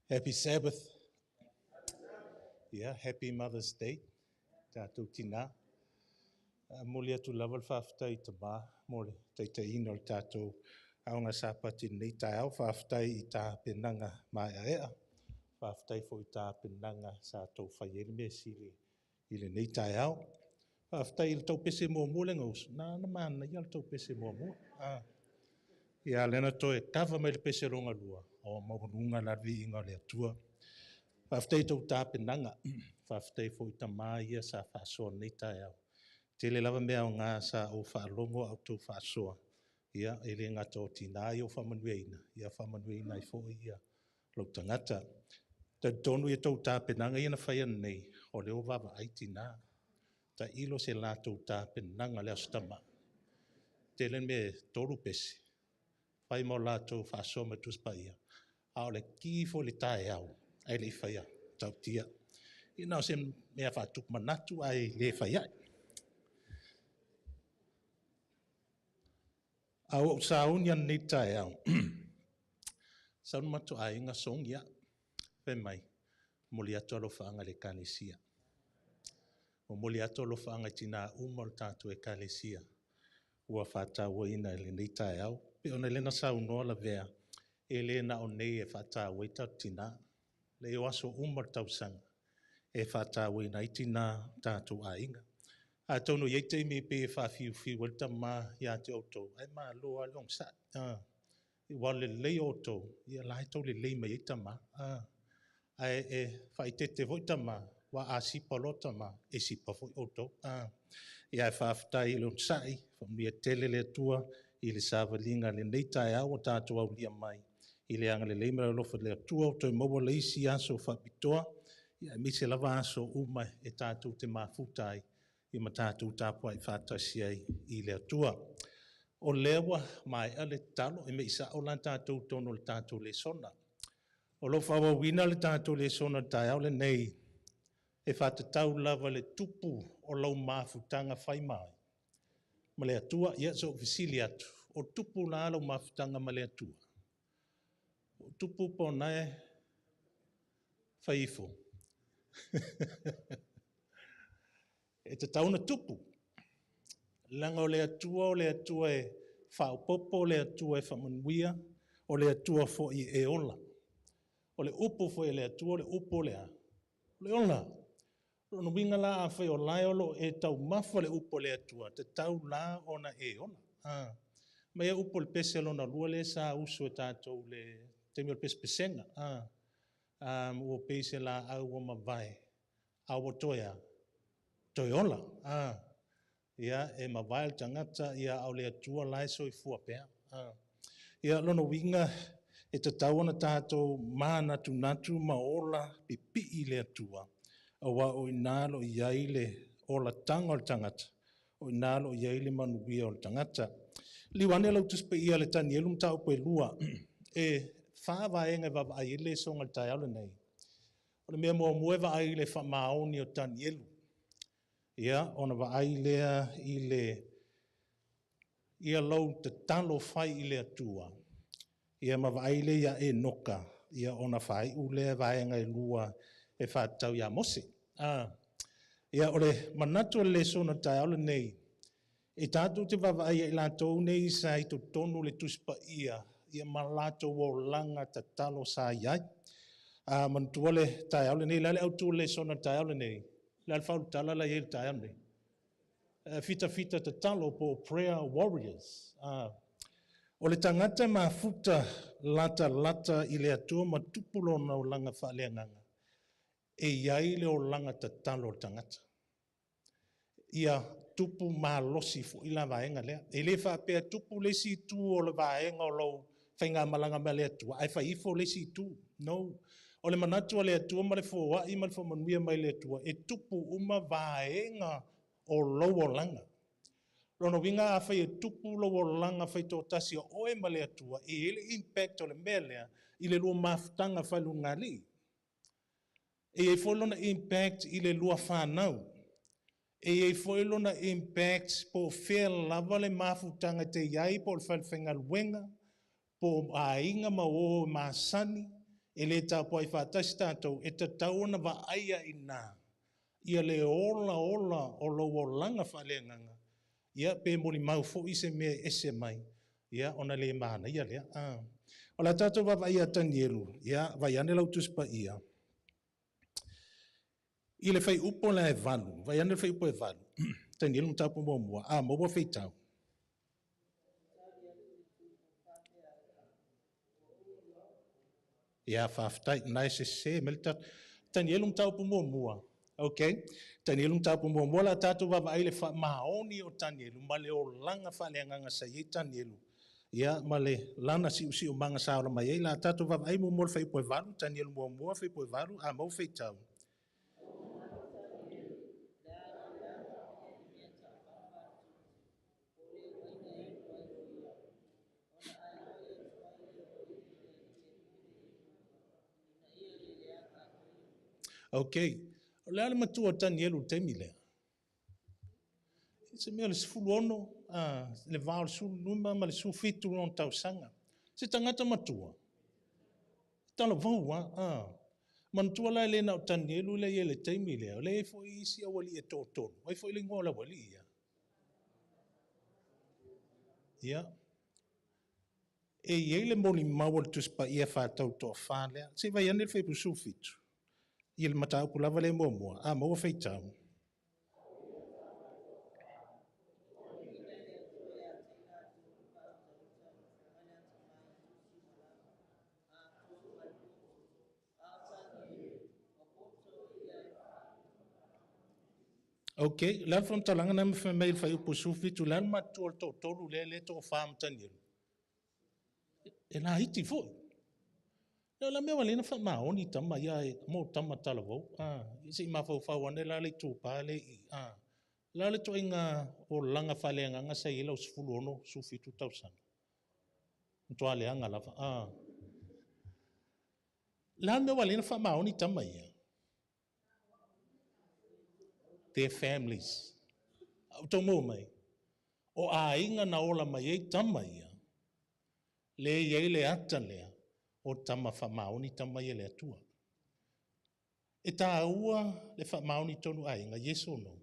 Happy Sabbath. Yeah, happy Mother's Day. Tatou tina. Momoli atu lava le faafetai i tama mo le taitaiina o le tatou aoga Sapati i lenei taeao. Faafetai i tapenaga maeaea. Faafetai foi i tapenaga sa tou fai ai le mea sili i lenei taeao. Faafetai i le tou pese muamua lea na usu, na ona manaia le tou pese muamua. Ia lea na toe kava mai le pese lona lua, o maualuga la le viiga o le Atua. Faafetai i tou tapenaga, faafetai foi i tama ia sa faasoa i lenei taeao. Tele lava mea aoga sa ou faalogo a o outou faasoa, ia e le gata o tina ia ua faamanuiaina, ia faamanuiaina ai foi ia lou tagata. Talitonu ia tou tapenaga ia na fai ananei, o lea ua vaavaai tina. Tailo se latou tapenaga i le Aso Tama. Tele mea e 3 pese, fai ma o latou faasoa mai Tusi Paia, a o le ki foi i le taeao, ae le i faia, tautia. Ia na o se mea faatupu manatu ae le fai ai. A ua ou sauni ananei i le taeao, sau le matou aiga sogi au, fai mai, momoli atu alofaaga i le Ekalesia. Momoli atu alofaaga i tina uma o le tatou Ekalesia ua faatauaina i lenei taeao. E pei ona lea na saunoa Lavea, e le na o nei e faataua ai tatou tina. Leai o aso uma o le tausaga e faatauaina ai tina o tatou aiga. Atonu e i ai taimi e pei e faafiufiu ai le tama ia te outou, ae malo lava le onosai. Aua o le lelei o outou, ia o la e taulelei mai ai tama. Ae e faaeteete foi tama, aua a sipa loa tama, e sipa foi outou. Ia ae faafetai i le onosai, faamanuia tele le Atua i le savaliga i lenei taeao ua tatou aulia mai i le agalelei ma le alofa o le Atua ua toe maua le isi aso faapitoa, ia aemaise lava aso uma e tatou te mafuta ai ma tatou tapuai faatasi ai i le Atua. O lea ua maea le tatalo e mei sa'o la tatou totonu o le tatou lesona. O lo o faaauauina le tatou lesona i le taeao lenei e faatatau lava i le tupu o lau mafutaga fai ma ai ma le Atua. Ia, se i ou fesili atu, o tupu la lau mafutaga ma le Atua? O tupu po o na e fai ifo? E tatau ona tupu. Leaga o le Atua o le Atua e faaopoopo, o le Atua e faamanuia, o le Atua foi e ola. O le upu foi a le Atua, o le upu o le a? O le ola. O lona uiga la, afai o lae o lo o e taumafa le upu a le Atua, tatau la ona e ola. Mai ia upu o le pese lona lua lea sa usu e tatou le taimi o le pesepesega. Ua pei se laau ua mavae, a ua toe a? Toe ola. Ia, e mavae le tagata, ia, a o le Atua la e soifua pea. Ia, lona uiga, e tatau ona tatou manatunatu ma ola pipii i le Atua, aua o i ina lo o i ai le olataga o le tagata, o i ina lo o i ai le manuia o le tagata. Liliu ane lau Tusi Paia le Tanielu mataupu e 2, e 4 vaega e vaavaai ai le lesona i le taeao lenei. O le mea muamua e vaai i le faamaoni o Tanielu. Ia, ona vaai lea i le ia lau tatalo fai i le Atua, ia ma vaai lea ia Enoka, ia ona faaiu lea vaega e 2 e faatatau ia Mose. Ia, o le manatu o le lesona i le taeao lenei, e tatou te vaavaai ia i latou nei sa i totonu le Tusi Paia, ia ma latou olaga tatalo sa i ai. Manatua le taeao lenei, le a le autu o le lesona i le taeao lenei, le a le faaulutala la i ai i le taeao lenei? Fitafita tatalo po o prayer warriors. O le tagata mafuta latalata i le Atua ma tupu lona olaga faaleagaga, e i ai le olaga tatalo o le tagata. Ia tupu malosi foi la vaega lea. E le faapea tupu le isi itu o le vaega o lou faigamalaga ma le Atua, ae fai ifo le isi itu. No. O le manatu o le Atua ma le foai ma le faamanuia mai le Atua, e tupu uma vaega o lou olaga. Lona uiga afai e tupu lou olaga faitoatasi o oe ma le Atua, e i ai le impact o le mea lea i le lua mafutaga faaleulugalii. E i ai foi lona impact i le lua fanau. E i ai foi lona impact po o fea lava le mafutaga te i ai, po o le falefaigaluega, po o aiga ma o masani, e le tapuai faatasi tatou, e tatau ona vaaia i ina ia le ola ola o lou olaga faaleagaga, ia pe molimau foi se mea e ese mai, ia ona le manaia lea. O la tatou vaavaai ia Tanielu, ia vai ane lau Tusi Paia, i le fuaiupu la e 8, vai ane le fuaiupu e 8, Tanielu mataupu muamua, a maua faitau. Ia, faafetai, na e sese mai le tatou. Tanielu mataupu muamua. Ok, Tanielu mataupu muamua, la tatou vaavaai le faamaoni o Tanielu ma le olaga faaleagaga sa i ai Tanielu, ia ma le lana siusiumaga sa ola mai ai. La tatou vaavaai muamua le fuaiupu e 8, Tanielu muamua, fuaiupu e 8, a maua faitau. Ok, o le a le matua o Tanielu i le taimi lea? Se mea o le 16, le va o le 15 ma le 17 lona tausaga. Se tagata matua. Talavou, Manatua la e le na o Tanielu lea i le taimi lea, o lea foi isi aualii e toatolu. Ai foi le igoa o le aualii ia. Ia. E i ai le molimau o le Tusi Paia faatatau toafa lea. Se i vai ane le fuaiupu 17. I le mataupu lava lea muamua, a maua faitau. Ok, le a le faamatalaga na ma fai mai le fuaiupu 17, le a le matutua o le toatolu lea le toafa ma Tanielu? E laiti foi. O la mea ua le na faamaoni tama ia mo tama talavou. Se i mafaufau ane la le itupa le i. Le a le ituaiga olaga faaleagaga sa i ai lau 16, 17 tausaga? Matua leaga lava. Ah. Le a le mea ua ala ai ona faamaoni tama ia? Their families. Ua outou maua mai? O aiga na ola mai ai tama ia, lea e i ai le ata lea, o tama faamaoni tama ia i le Atua. E taua le faamaoni i totonu o aiga, yes or no?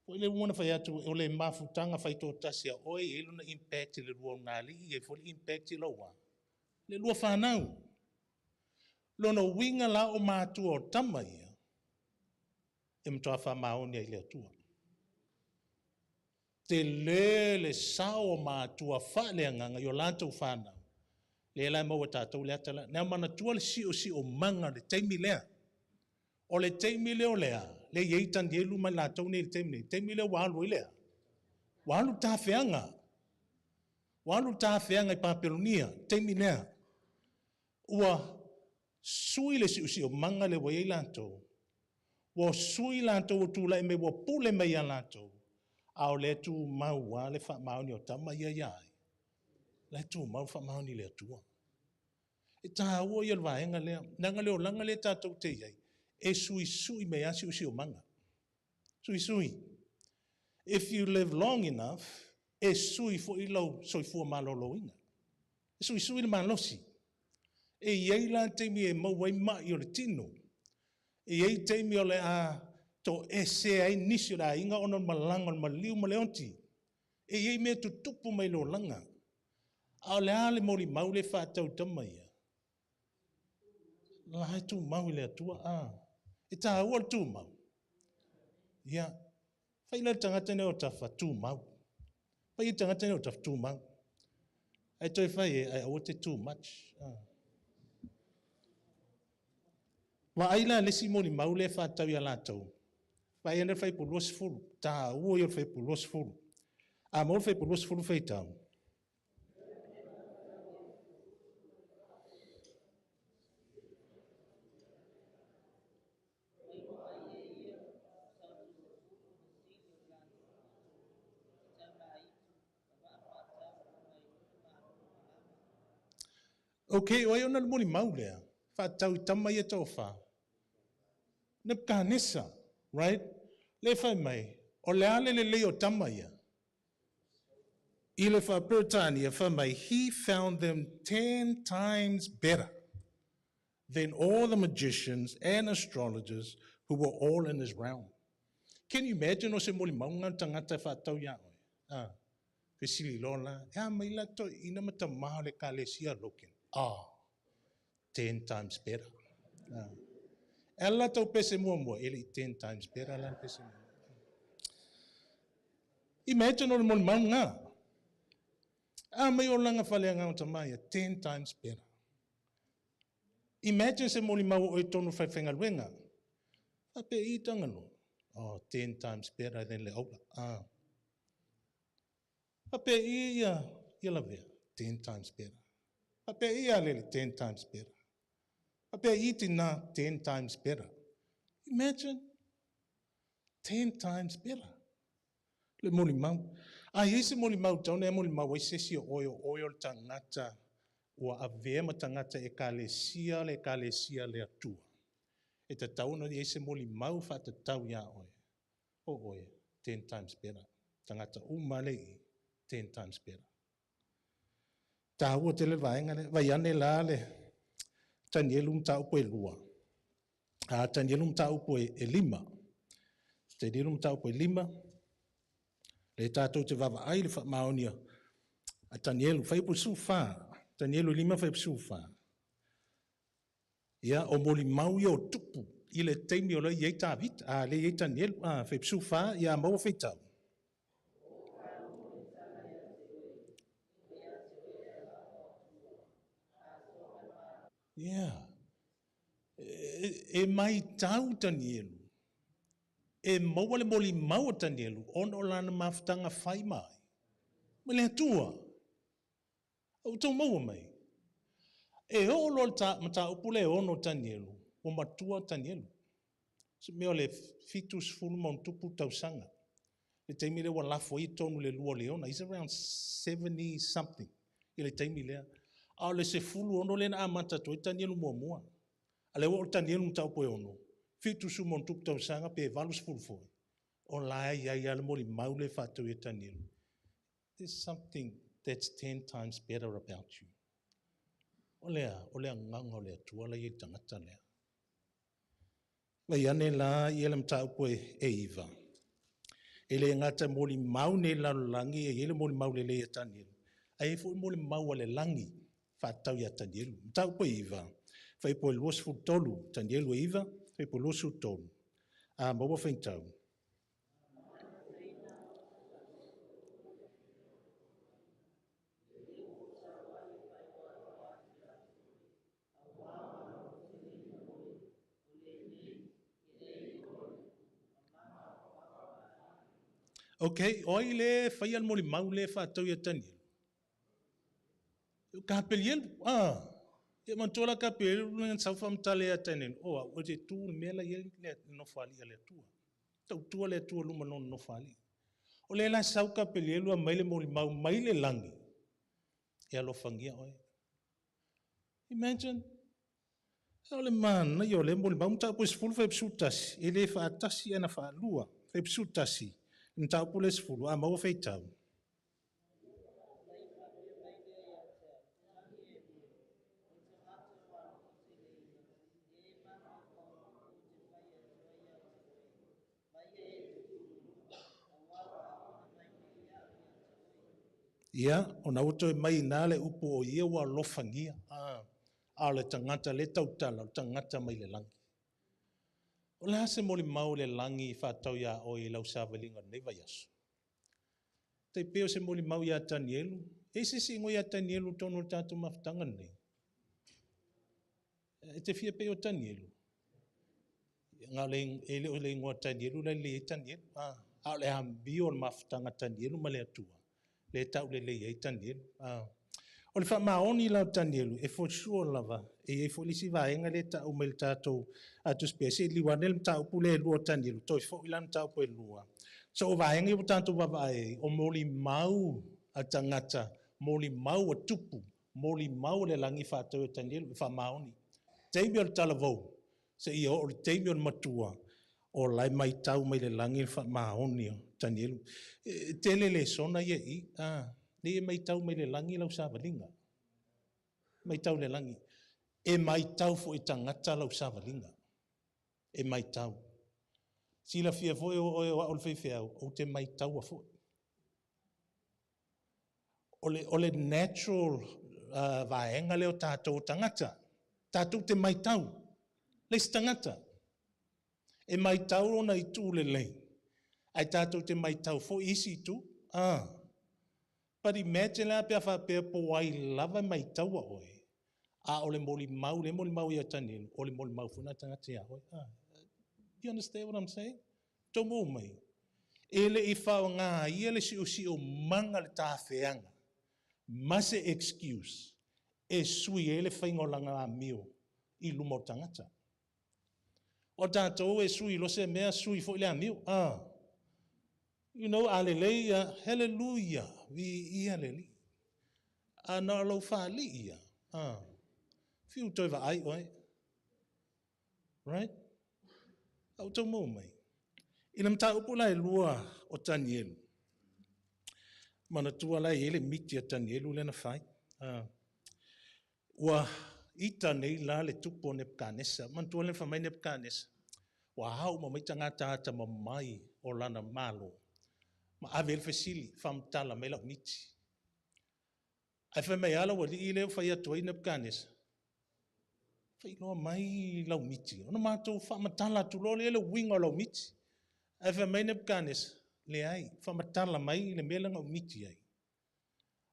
Foi lea ua uma ona fai atu, o le mafutaga faitoatasi a oe e i ai lona impact i le lua ulugalii, e i ai foi le impact i lou a? Le lua fanau. Lona uiga la o matua o tama ia, e matua faamaoni ai i le Atua. Tele le sao o matua faaleagaga i o latou fanau, lea la e maua e tatou le ata lea. Ia manatua le siosiomaga o le taimi lea. O le taimi lea o le a? Lea e i ai Tanielu ma i latou nei i le taimi nei. O le taimi lea ua alu ai le a? Ua alu le tafeaga. Ua alu le tafeaga i Papelonia, le taimi lea. Ua sui le siosiomaga lea ua i ai latou. Ua sui latou ua tulai mai ua pule mai ia latou, a o lea e tumau lava le faamaoni o tama ia ia ai? La e tumau le faamaoni i le Atua. E taua ia o le vaega lea, leaga le olaga lea tatou te i ai, e suisui mai lava siosiomaga. Suisui. If you live long enough, e sui foi lou soifua maloloina. E suisui le malosi. E i ai la taimi e maua ai mai o le tino. E i ai taimi o le a toesea ai nisi o le aiga ona o le malaga o le maliu ma le oti. E i ai mea e tutupu mai i le olaga. A o le a le molimau lea e faatatau i tama ia? La e tumau i le Atua. A. E taua le tumau. Ia, fai la le tagata nei o tafa, tumau. Fai le tagata nei o tafa, tumau. Ae toe fai e, ae aua te too much. A. Vaai la le isi molimau lea e faatatau ia latou. Vaai ane le fuaiupu 20, taua ia o le fuaiupu 20. A maua le fuaiupu 20 faitau. Ok, o ai ona le molimau lea? Faatatau i tama ia toafa. Nebuchadnezzar, right? Le fai mai, o le a le lelei o tama ia? I le faa-Peretania fai mai, he found them 10 times better than all the magicians and astrologers who were all in his realm. Can you imagine o se molimau ngā tagata e faatatau ia oe? Ah, fesili loa la, e a mai la toeaiina ma tamā o le Ekalesia Logan? Ah, 10 times better. Ah. E ala la tau pese muamua, e le i 10 times better la le pese muamua. Imagine o le molimau ngā. A mai olaga faaleagaga o tamā ia, 10 times better. Imagine se molimau o oe tonu faifaigaluega. Faapei Tagaloa. Oh, 10 times better than le aula. Ah. Faapei ia, ia Lavea. 10 times better. Faapei ia Alele. 10 times better. Faapei Tina. 10 times better. Imagine. 10 times better. Le molimau. A i ai se molimau tau na e molimau ai se isi o oe, o oe o le tagata ua avea ma tagata Ekalesia le Ekalesia le Atua. E tatau ona i ai se molimau faatatau iā oe. O oe, 10 times better. Tagata uma le i, 10 times better. Taua tele le vaega lea. Vai ane la le Tanielu mataupu e lua. A Tanielu mataupu e 5. Tanielu mataupu e 5. Le tatou te vaavaai le faamaonia a Tanielu, fuaiupu 14. Tanielu 5 fuaiupu 14. Ia, o molimau ia o tupu i le taimi o lea e i ai Tavita, a lea e i ai Tanielu, a fuaiupu 14, ia maua faitau. Ia, e maitau Tanielu, e maua le molimau a Tanielu ona o lana mafutaga fai mai ma le Atua. Ua outou maua mai? E oo loa le mataupu lea e 6 o Tanielu, ua matua Tanielu. Se mea o le 70+ tausaga. Le taimi lea ua lafo ai totonu le lua o leona. He's around 70 something i le taimi lea. A o le 16 lea na amata atu ai Tanielu muamua. A lea ua o le Tanielu mataupu e 6, 70+ tausaga pe 80 foi. O la e i ai le molimau le faatatau ia Tanielu. There's something that's 10 times better about you. O le agaga o le Atua la i le tagata lea. Vai ane la ia le mataupu e 9. E le gata molimau nei lalolagi e i le molimau lelei a Tanielu. Ae foi molimau a le lagi faatatau ia Tanielu. Mataupu e 9, fuaiupu e 23, Tanielu e 9, fuaiupu e 23. A maua faitau. Ok, oi le whai al moli mau le whātau ia Tanielu. Ka pelielu, Ia mantua la ka pelielu le sau whamtale ia Tanielu. O, o te tū le mea la ia le nofali a le atua. Tau tua le atua luma non nofali. O le la sau ka pelielu a mai le moli mau mai le langi. E alofangia oe. Imagine. O le mana i o le moli mau mta po 10 fuaiupu 11. E le whaatasi ana whaalua. Fuaiupu 11. Mataupu le 10, a maua faitau. Ia, o na uto e mai nā le upu o ia ua alofangia. A o le tagata le tautala, o le tagata mai le langi. O le ase moli mau le langi whātau ia o i lau sāwalinga nei vai aso. Te peo se moli mau ia Tanielu, e se si ngoi ia Tanielu tonu o tātou mafutanga nei. E te fia peo Tanielu. Ngā le, e le o le ingoa Tanielu, lai le e Tanielu. A o le ambio o le mafutanga Tanielu ma le atua. Le tau le le e Tanielu. O le wha maoni lau Tanielu, e for sure lava, e e fo lisi vaenga le tau mai le tātou atu spese, li wane le mtau pu le lua Tanielu, toi fo ila mtau pu e lua. So o vaenga i o tātou vava e, o moli mau a tangata, moli mau a tupu, moli mau le langi whātau e Tanielu, e wha maoni. Teimi o le talavou, se ia o le teimi o le matua, o lai mai tau mai le langi le wha maoni o Tanielu. E, tele le sona ia i, ne e mai tau mai le langi lau sāwalinga. Mai tau le langi. E mai tau fo i tangata lau sāwalinga. E mai tau. Sila fia fo e o e o le whaiwhiau, o te mai tau a fo. O le natural vaenga leo tātou tangata. Tātou te mai tau. Le si tangata. E mai tau ona i tū le lei. Ai tātou te mai tau fo isi i tū. But imagine la pea whapea po ai lava mai tau a oe. A o le moli mau, le moli mau ia Tanielu, o le moli mau funa tangata ia oe. You understand what I'm saying? Tō mō mai. E le i whao ngā ia le si o si o manga le tāwheanga. Ma se excuse. E sui e le whainga o langa a mio i luma o tangata. O tātou e sui lo se mea sui fo i le a mio. You know, hallelujah, hallelujah, vi ia le li. A na lau whaali ia. Whiu toi wa ai oe. Right? Au tau mō mai. I le mta upu lai lua o Tanielu. Mana tua lai ele miti a Tanielu lena whai. Ua ita nei la le tupu o Nebuchadnezzar. Mana tua le whamai Nebuchadnezzar. Ua hau ma mai tangata ata mamai o lana malo. Ma ave el fesili, whamtala mai lau miti. Ai whai mai ala wali i leo whai atua i Nebuchadnezzar. Whai loa mai lau miti. Ona mātou whamatala atu loa le winga o lau miti. Ai whai mai Nebuchadnezzar. Le ai, whamatala mai le mea langa o miti ai.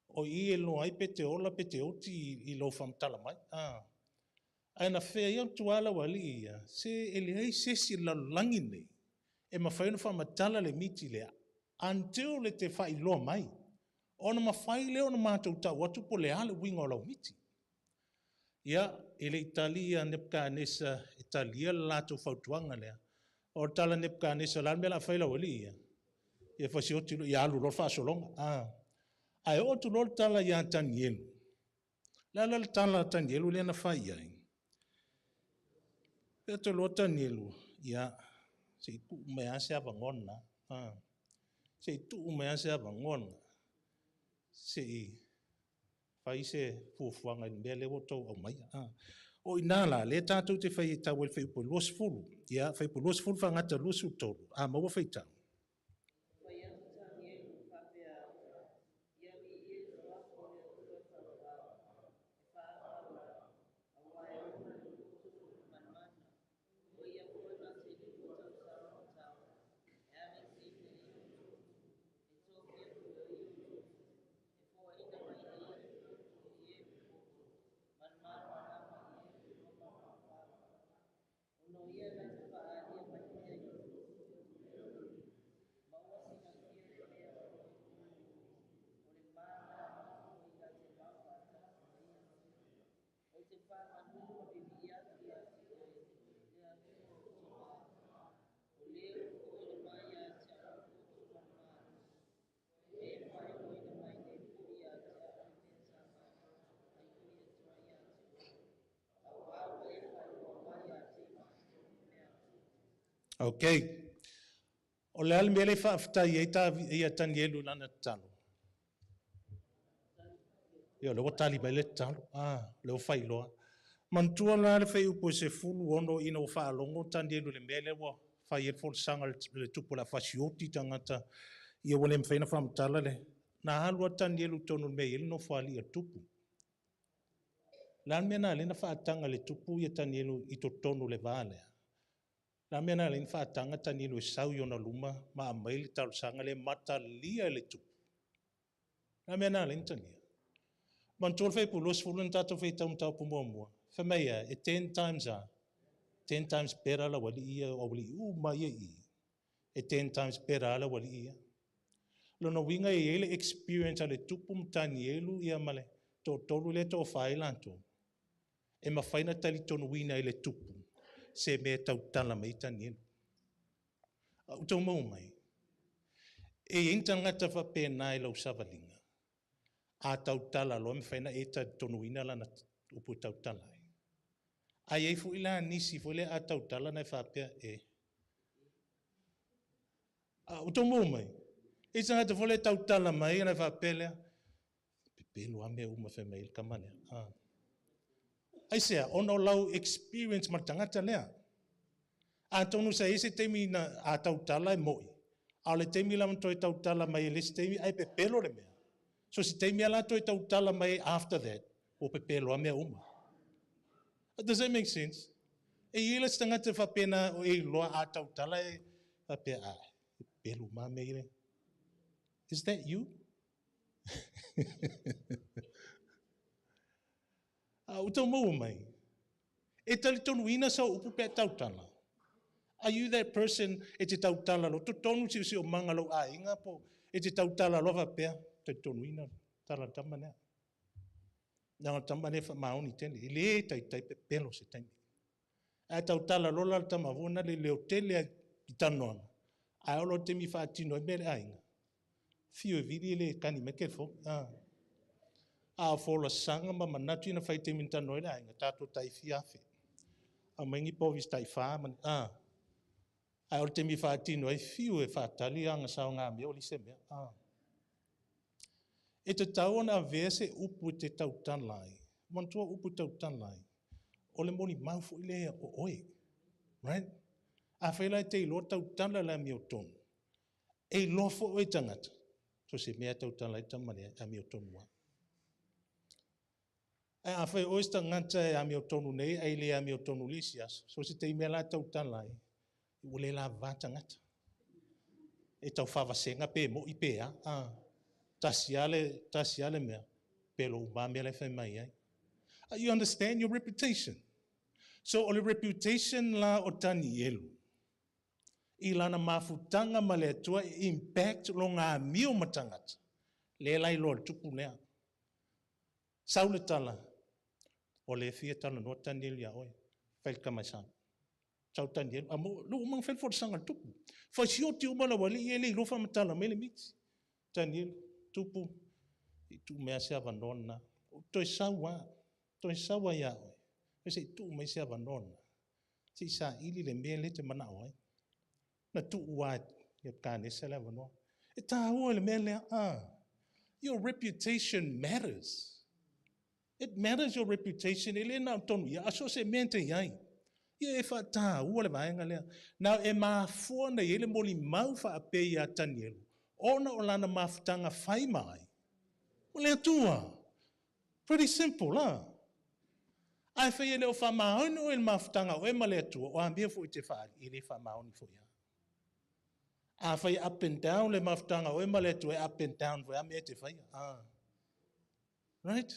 O i e loa ai pe te ola pe te oti i lau whamatala mai. Ai na whea ia tuala wali ia. Se ele ai sesi lalolagi nei. E mawhai ona whamatala le miti lea. Until le te whai loa mai. Ona mawhai le ona mātou tau atu po le ale winga o lau miti. Ia, e le Italia Nebuchadnezzar, Italia le lātou fautuanga lea. O le tala Nepukanesa, o le a le mea o le a fai lau alii ia? Ia fasioti loa, ia alu loa le faasologa. Ae oo atu loa le tala ia Tanielu. O le a la le tala a Tanielu lea na fai i ai? Fai atu loa Tanielu, ia, se i tuu mai lava se avanoa lena. Se i tuu mai lava se avanoa lena, se i fai se fuafuaga i le mea lea ua outou aumaia. O i ina la, lea tatou te faitau ai i le fuaiupu 20. Ia, fuaiupu 20 faagata 23, a maua faitau. Okay. O le a le mea lea e faafetai ai ia Tanielu i lana tatalo? Ia, o lea ua tali mai le tatalo. O lea ua faailoa. Manatua la le fuaiupu e 16 ina ua faalogo Tanielu i le mea lea ua fai ai le folasaga a le tupu o le a fasioti tagata, ia ua le mafai ona faamatala le... Na alu lava Tanielu i totonu o le mea e i ai le nofoalii o le tupu. O le a le mea na ala ai ona faataga e le tupu ia Tanielu i totonu o le va lea? O le a le mea na ala ai ona faataga Tanielu e sau i ona luma ma aumai le talosaga lea ma talia e le tupu? O le a le mea na ala ai ona talia? Manatua le fuaiupu 20 na tatou faitau mataupu muamua. Fai mai e a? E 10 times a? 10 times better lau alii ia, o aualii uma ia i i. E 10 times better a lau alii ia. Lona uiga e i ai le experience a le tupu ma Tanielu ia ma le toatolu lea e toafa ai latou. E mafai ona talitonuina e le tupu se mea e tautala mai ai Tanielu. Ua outou maua mai? E i ai ni tagata faapena i lau savaliga, a tautala loa e mafai ona e talitonuina lana upu e tautala ai. Ae i ai foi la nisi foi lea a tautala na e faapea e. Ua outou maua mai? E i ai tagata foi lea e tautala mai ona e faapea lea, pepelo lava mea uma e fai mai ai le tama lea. Aisea? Ona o lau experience ma le tagata lea. Atonu sa i ai se taimi na a tautala e mo'i, a o le taimi la na toe tautala mai ai le isi taimi ai pepelo le mea. So se taimi la toe tautala mai after that, ua pepelo lava mea uma. Does that make sense? E i ai le isi tagata faapena o e iloa a tautala e faapea, a, e pepelo uma mea ia. Is that you? A ua tau maua mai? E talitonuina sau upu pe a tautala. Are you that person e te tautala loa? Totonu siosiomaga o lou aiga po e te tautala loa faapea, talitonuina tala le tama lea. Leaga o le tama lea e faamaoni tele. E le taitai pepelo se taimi. Ae tautala loa la le tama foi na le leo tele ai i talanoaga, ae oo loa i le taimi e faatino ai mea i le aiga, fiu e vili e le kani mai le telefoni. A o folasaga ma manatu ia na fai i taimi na talanoa ai le aiga, tatou tai fia afe. Aumai ni povi se tai 4 ma ni, Ae o le taimi e faatino ai, fiu e faatali agasao gamea ua leai se mea. E tatau ona avea se upu e te tautala ai. Manatua upu e tautala ai, o le molimau foi lea o oe. Right? Afai la e te iloa tautala le amiotonu, e iloa foi oe e tagata, so se mea e tautala ai tama lea, e amiotonu lava. Ae afai o oe se tagata e amiotonu nei ae le amiotonu i le isi aso, so se taimi lava la e tautala ai, ua le lavava tagata. E tau faavasega pe mo'i pe a. Tasi lava le mea, pelo uma mea la e fai mai ai. You understand your reputation? So o le reputation la o Tanielu, i lana mafutaga ma le Atua e impact lona amio ma tagata, lea la iloa le tupu lea. Sau le tala, o le fia talanoa Tanielu ia oe, fai le tama e sau. Sau Tanielu, a mo, lu uma fai folasaga a le tupu. Fai sioti uma le aualii ia e le iloa faamatala mai le miti. Tanielu, tupu, i tuu mai lava se avanoa lena. Ou toe sau lava, toe sau lava ia oe, se i tuu mai se avanoa lena, se i saili le mea lea e te manao ai. Na tuu lava e Nebukanesa le avanoa. E taua le mea lea, ah. Your reputation matters. It matters your reputation, e le na o tonu ia, a so o se mea te i ai. Ia e faataua le vaega lea. Na e mafua na i ai le molimau faapea ia Tanielu, ona o lana mafutaga fai mai. O le Atua. Pretty simple, la. Ae fai e le o faamaoni oe i le mafutaga o oe ma le Atua, o a mea foi te faali, e le faamaoni foi lava. A fai up and down le mafutaga o oe ma le Atua, e up and down foi a mea e te faia. Ah. Right?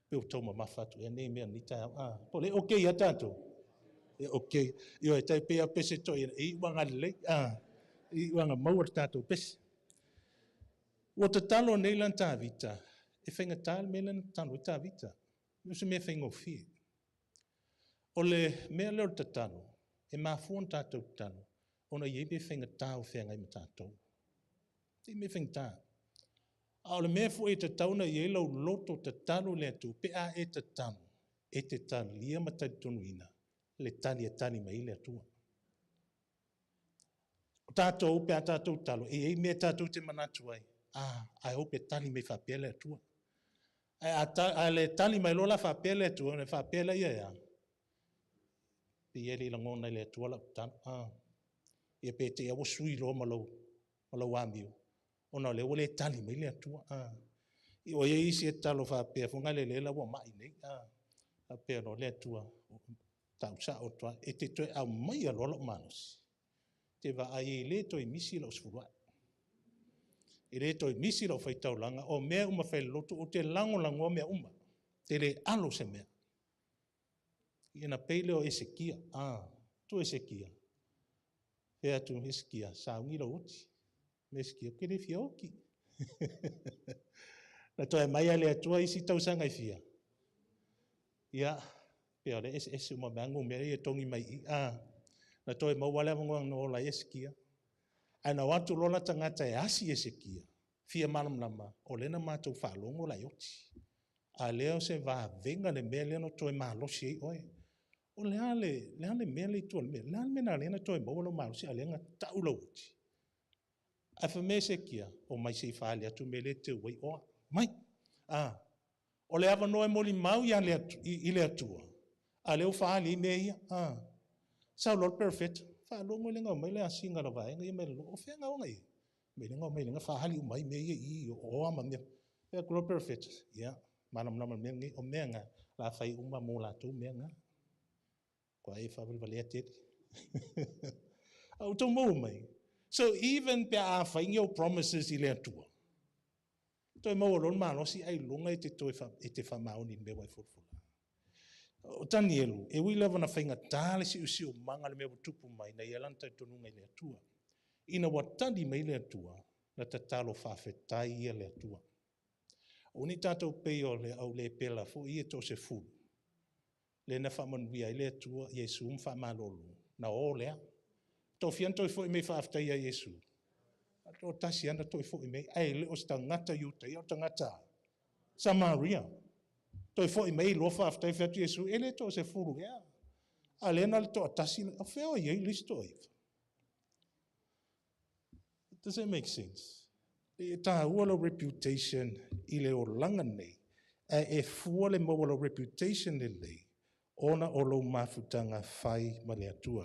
Pe o tau mamafa atu ea nei mea ni taeao. Ah. Po le okay ia tātou. E okay. Io e tai pea pese toi e i uanga lelei. Ah. I uanga maua le tātou pese. Ua tatalo nei lan Tavita, e whaingatā le mea lana tatalo e Tavita. O se mea whaingofie. O le mea lea o le tatalo, e mafua na tātou tatalo, ona i e mea whaingatā o whengai ma tātou. E mea whaingatā. A o le mea foi e tatau na i ai lau loto tatalo le Atua, pe a e tatalo, e te talia ma talitonuina, le tali e tali mai le Atua. O tātou, pe a tātou talo, e ei mea tātou te manatu ai, ah, I hope e tali mai whapea le Atua. Ai a, ta, a le tali mai lola whapea le Atua, le whapea le ia ea. Pe ia le langona i le Atua lau tatalo. Ah. Ia pe te ia sui loa ma lau amio. Ona o le ua le tali mai le Atua. Ah. I o ia isi e talo whapea, whanga le lela ua mai nei. Ah. Whapea no le Atua, tau sa o toa, e te toe au mai a loa lau malosi. Te va ai e le toe misi lau sefuluai. E le toe misi lau faitaulaga, o mea uma fai le loto, o te langolangoa mea uma. Te le alo se mea. Ia na peile o Esekia. Ah, tu Esekia. Fea atu Esekia, saungi lau oti. Me Esekia, ke le fia oki. Na toe mai a le Atua isi tausaga i fia. Ia, pe o le ese ese uma mea ngu mea ia tongi mai i. Ah, na toe maua le avangoa no ola Esekia. Ai na watu lola tangata e asi Esekia. Fia malamlama, o lena mātou whaalongo la ioti. A leo se vavenga le mea lea no toe malosi ai oe. O le a le mea le i tua le mea. Le a le mea na lena toe maua lo malosi a lea tau lau oti. A fa me Esekia, o mai se i whaale atu me le te ui oa. Mai. Ah, o le ava noe moli mau ia le atu, i le atua. A leo whaale i mea ia. Ah, sau lol perfect. Whaalongo le ngau mai le asinga la vaenga ia mai le o whenga onga ia. Me le ngau mai le ngau whahali u mai mea ia i o ama mea. Pea kuro perfect. Ia, malam nama mea ngi o mea ngā. La whai uma mō lātou mea ngā. Kua e whawali walea teri. Au tau mau mai. So even pe a whai ngeo promises i le atua. Toi maua lon malosi ai lunga e te toi e te whamaoni me wai furufura. O Tanielu, e ui lava na whainga tāle si usi o manga le mea tupu mai na ia lanta i tonunga i le Atua. Ina wa tali mai le Atua, na tatalo whawhetai ia le Atua. O ni tātou pei o le au le pela fo ia tō se fulu. Le na whamanuia i le Atua, Iesu mwhamalolo. Na o lea. Tō fian toi fo i mei whaaftai ia Iesu. Tō tasi ana toi fo i mei. Ai le o se tangata Iuta, ia o tangata Samaria. Toi fo i mei loa whaaftai whatu Iesu, e le tō se fulu ea. A le na le tō tasi, o whea o iei lisi tō iwa. Does that make sense? E tāua lo reputation i le o langa nei, e fua le maua lo reputation le lei, ona o lo mafutanga whai ma le Atua.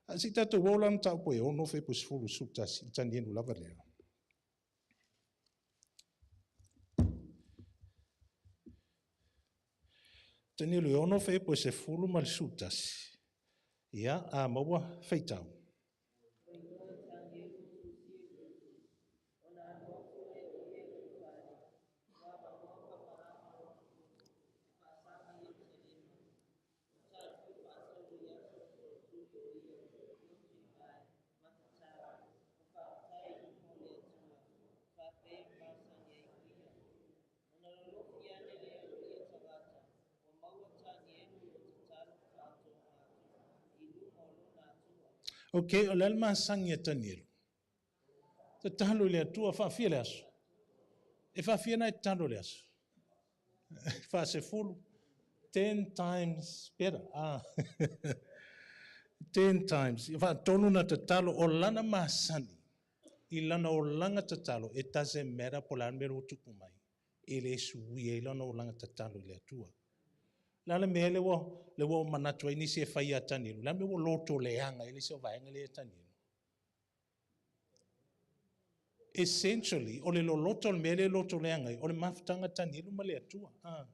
A si tātou o lana tau po e ono whai po sefulu sutasi, i Tanielu lava lea. Tanielu e ono whai po sefulu ma le sutasi. Ia, a maua whaitau. Okay, o le a le masagi a Tanielu? Tatalo i le Atua, faafia le aso. E faafia na e tatalo le aso. 40. 10 times better. Ah. 10 times. Faatolu na tatalo o lana masani. I lana olaga tatalo, it doesn't matter po o le a le mea ua tupu mai. E le suia ai lana olaga tatalo i le Atua. Le a le mea le ua manatu ai nisi e fai ia Tanielu? Le a le mea ua loto leaga ai le isi o vaega lea ia Tanielu? Essentially, o le loloto o le mea le loto leaga ai, o le mafutaga Tanielu ma le Atua. Ah.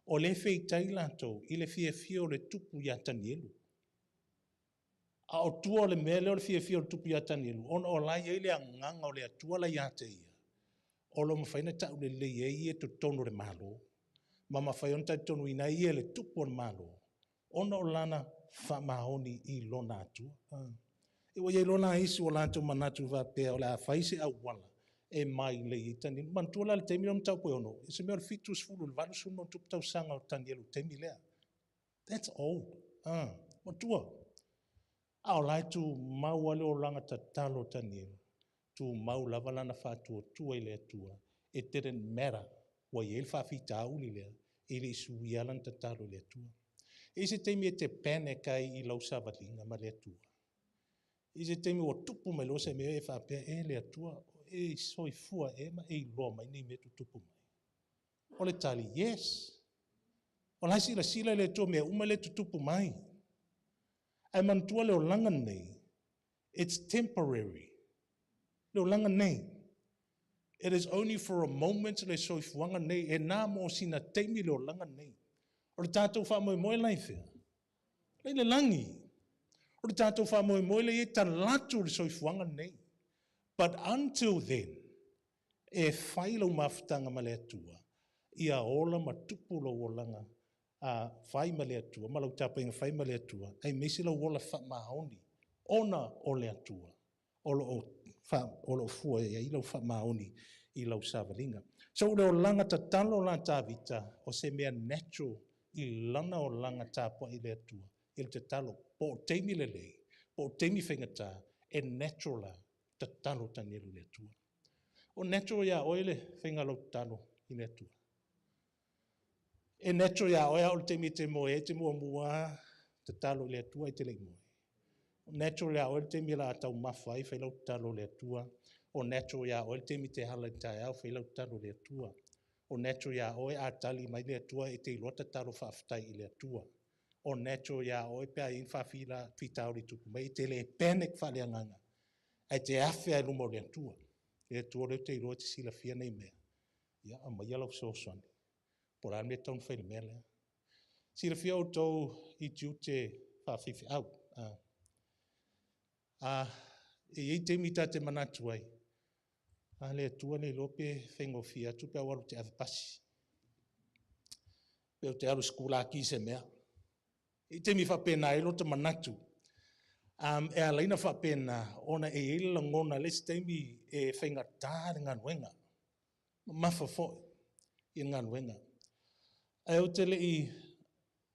O le feitai latou i le fiafia o le tupu ia Tanielu. A o tua o le mea lea o le fiafia o le tupu ia Tanielu, ona o la i ai le agaga o le Atua la ia te ia, o lo mafai na taulelei ai ia totonu o le Malo. Ma mafai ona talitonuina ai ia le tupu o le Malo, ona o lana faamaoni i lona Atua. Ah. E ua iai lona isi o latou manatu faapea o le a fai se auala e mai lei ai Tanielu. Manatua la le taimi lea o mataupu e 6, e se mea o le 70 i le 80 na tupu tausaga o Tanielu i le taimi lea. That's old. Ah, matua. A o la e tumau lava le olaga tatalo o Tanielu. Tumau lava lana faatuatua i le Atua. It didn't matter. Ua i ai le faafitauli lea, e le i suia lana tatalo i le Atua. E i se taimi e te panic ai i lau savaliga ma le Atua. I se taimi ua tupu mai loa se mea e faapea, e le Atua, e soifua e ma e iloa mai nei mea tutupu mai. O le tali, yes. O la e silasila le Atua mea uma le tutupu mai. Ae manatua le olaga nei, it's temporary. Le olaga nei. It is only for a moment le soifuaga nei, e nā mo sina taimi le olaga nei. O le tatou faamoemoe la i fea? Lei le lagi. O le tatou faamoemoe le i talatu le soifuaga nei. But until then, e fai lau mafutaga ma le Atua, ia ola ma tupu lou olaga a fai ma le Atua, ma lau tapuaiga fai ma le Atua, aemaise lau ola faamaoni, ona o le Atua, o lo o fua i ai lau faamaoni i lau savaliga. So le olaga tatalo la Tavita, o se mea natural i lana olaga tapuai i le Atua, i le tatalo, po o taimi lelei, po o taimi faigata, e natural la tatalo Tanielu i le Atua. O natural ia oe le faiga lau tatalo i le Atua. E natural ia oe a o le taimi e te moe ai, te muamua tatalo i le Atua e te le i moe. O natural ia oe le taimi la taumafa ai, fai lau tatalo i le Atua. O natural ia oe le taimi te hala i taeao, fai lau tatalo i le Atua. O natural ia oe a tali mai le Atua e te iloa tatalo faafetai i le Atua. O natural ia oe pe a i faafila fitauli tupu mai, e te le panic faaleagaga, ae te afe ai luma o le Atua. Le Atua lea te iloa te silafia nei mea. Ia, aumaia lau fesoasoani. Po o le a le mea e tatau ona fai i le mea lea. Silafia outou i tiute faafaifeau. Ah. Ah, e i ai taimi ta te manatu ai, a le Atua le iloa pe faigofie atu pe au alu te ave pasi. Pe o te alu sekulaki se mea. E i taimi faapena ai lo te manatu. E alaina faapena, ona e i ai le lagona le isi taimi e faigata le galuega. Mamafa foi i le galuega. Ae ou te le i,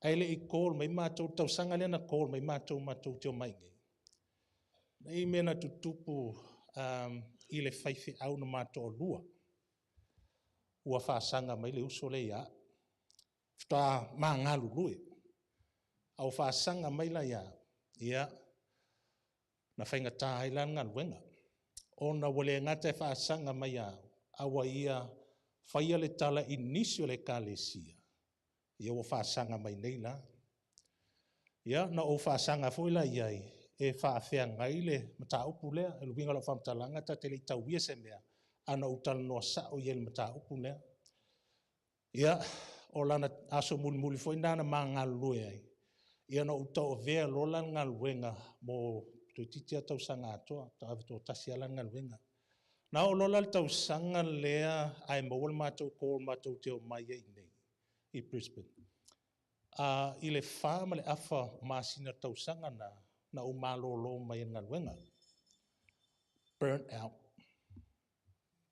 ae le i call mai matou, tausaga lea na call mai matou matou te omai nei. Nei mea na tutupu i le faifeau na matoalua. Ua faasaga mai le uso lea ia au. Faatoa magalulue. A ua faasaga mai la ia au, ia, na faigata ai la le galuega. Ona ua le gata e faasaga mai ia au, a ua ia faia le tala i nisi o le ekalesia, ia ua faasaga mai nei la. Ia, na ou faasaga foi la i ai, e faafeagai le mataupu lea. E le uiga o lau faamatalaga, ta te le i tauia se mea, a na ou talanoa sao i ai i le mataupu lea. Ia, o lana aso mulimuli foi na na magalulue ai, ia na ou tauavea loa la le galuega mo toeitiiti lava tausaga atoa, tauave toatasi lava la le galuega. Na oo loa la le tausaga lea ae maua le matou call matou te omai ai nei i Brisbane. I le 4 ma le afa masina tausaga na, na ou malolo mai i le galuega. Burnt out.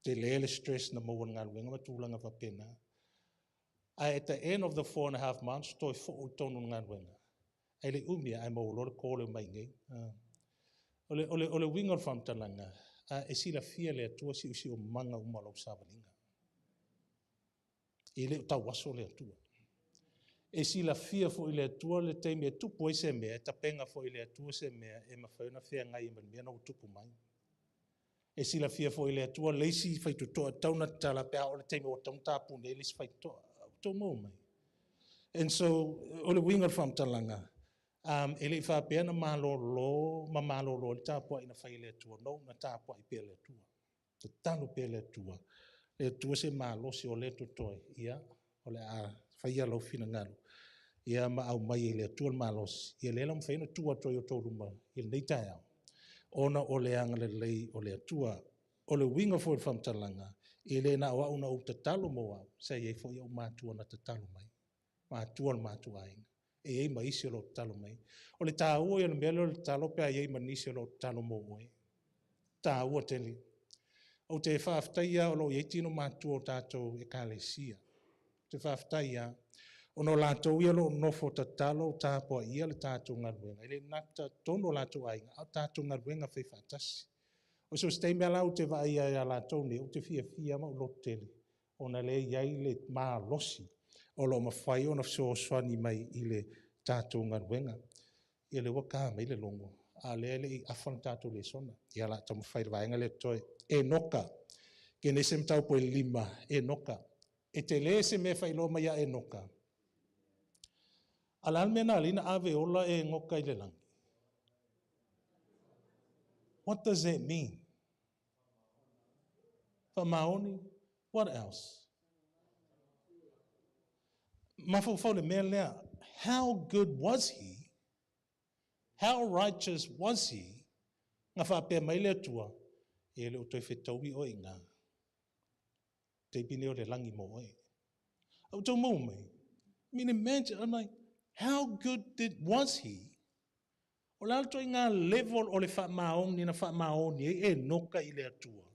Tele le stress na maua i le galuega ma tulaga faapena. Ae at the end of the 4.5 months, toe fou i tonu le galuega. Ae le umi ae maua loa le call e omai nei. O le uiga o le faamatalaga, e silafia le Atua siusiumaga uma o lau savaliga. E le o tauaso le Atua. E silafia foi le Atua le taimi e tupu ai se mea, e tapena foi le Atua se mea e mafai ona feagai ma le mea na ua tupu mai. E silafia foi le Atua le isi faitotoa tau na tatala pe a o le taimi ua tatau ona tapune ai le isi faitotoa. Tou maua mai. And so, o le uiga o le faamatalaga, e le i faapea na malolo ma malolo le tapuai na fai e le Atua. No, na tapuai pea le Atua. Tatalo pea le Atua. Le Atua se malosi o le totoe, ia, o le a faia lau finagalo. Ia ma aumai e le Atua le malosi. Ia lea la mafai ona tu atu ai o outou luma i lenei taeao. Ona o le agalelei o le Atua. O le uiga foi o le faamatalaga, e le na o au na ou tatalo mo au, sa i ai foi au matua na tatalo mai. Matua o le matua aiga. E i ai ma isi o lo o tatalo mai. O le tāua ia o le mea lea o le tatalo pe a i ai ma nisi o lo o tatalo mo oe. Tāua tele. Ou te faafetai o lo o i ai tino matua o tātou ekalesia. Ou te faafetai lava. Ona o latou ia o lo o nofo tatalo o tapuaia le tātou galuega. E le nata tonu o latou aiga, a o tātou galuega fai faatasi. O so o se taimi lava ou te vaai ia latou nei, ou te fiafia ma ou loto tele. Ona lea e i ai le malosi o lo o mafai ona fesoasoani mai i le tātou galuega. Ia lea ua ka mai le logo, a lea le i afa le tātou lesona. Ia la taumafai le vaega lea totoe. Enoka, Kenese mataupu e 5, Enoka. E tele se mea faailoa mai ia Enoka. A le a le mea na alai na ave ola Enoka i le lagi? What does that mean? Faamaoni? What else? Mafaufau le mea lea. How good was he? How righteous was he? Nga faapea mai le Atua, e le o toe fetaui oe i ngā. Taimi nei o le lagi mo oe. Au tau mau mai. I mean, imagine, I'm like, how good was he? O le alto i ngā level o le whaamaoni na whaamaoni e Enoka i le Atua.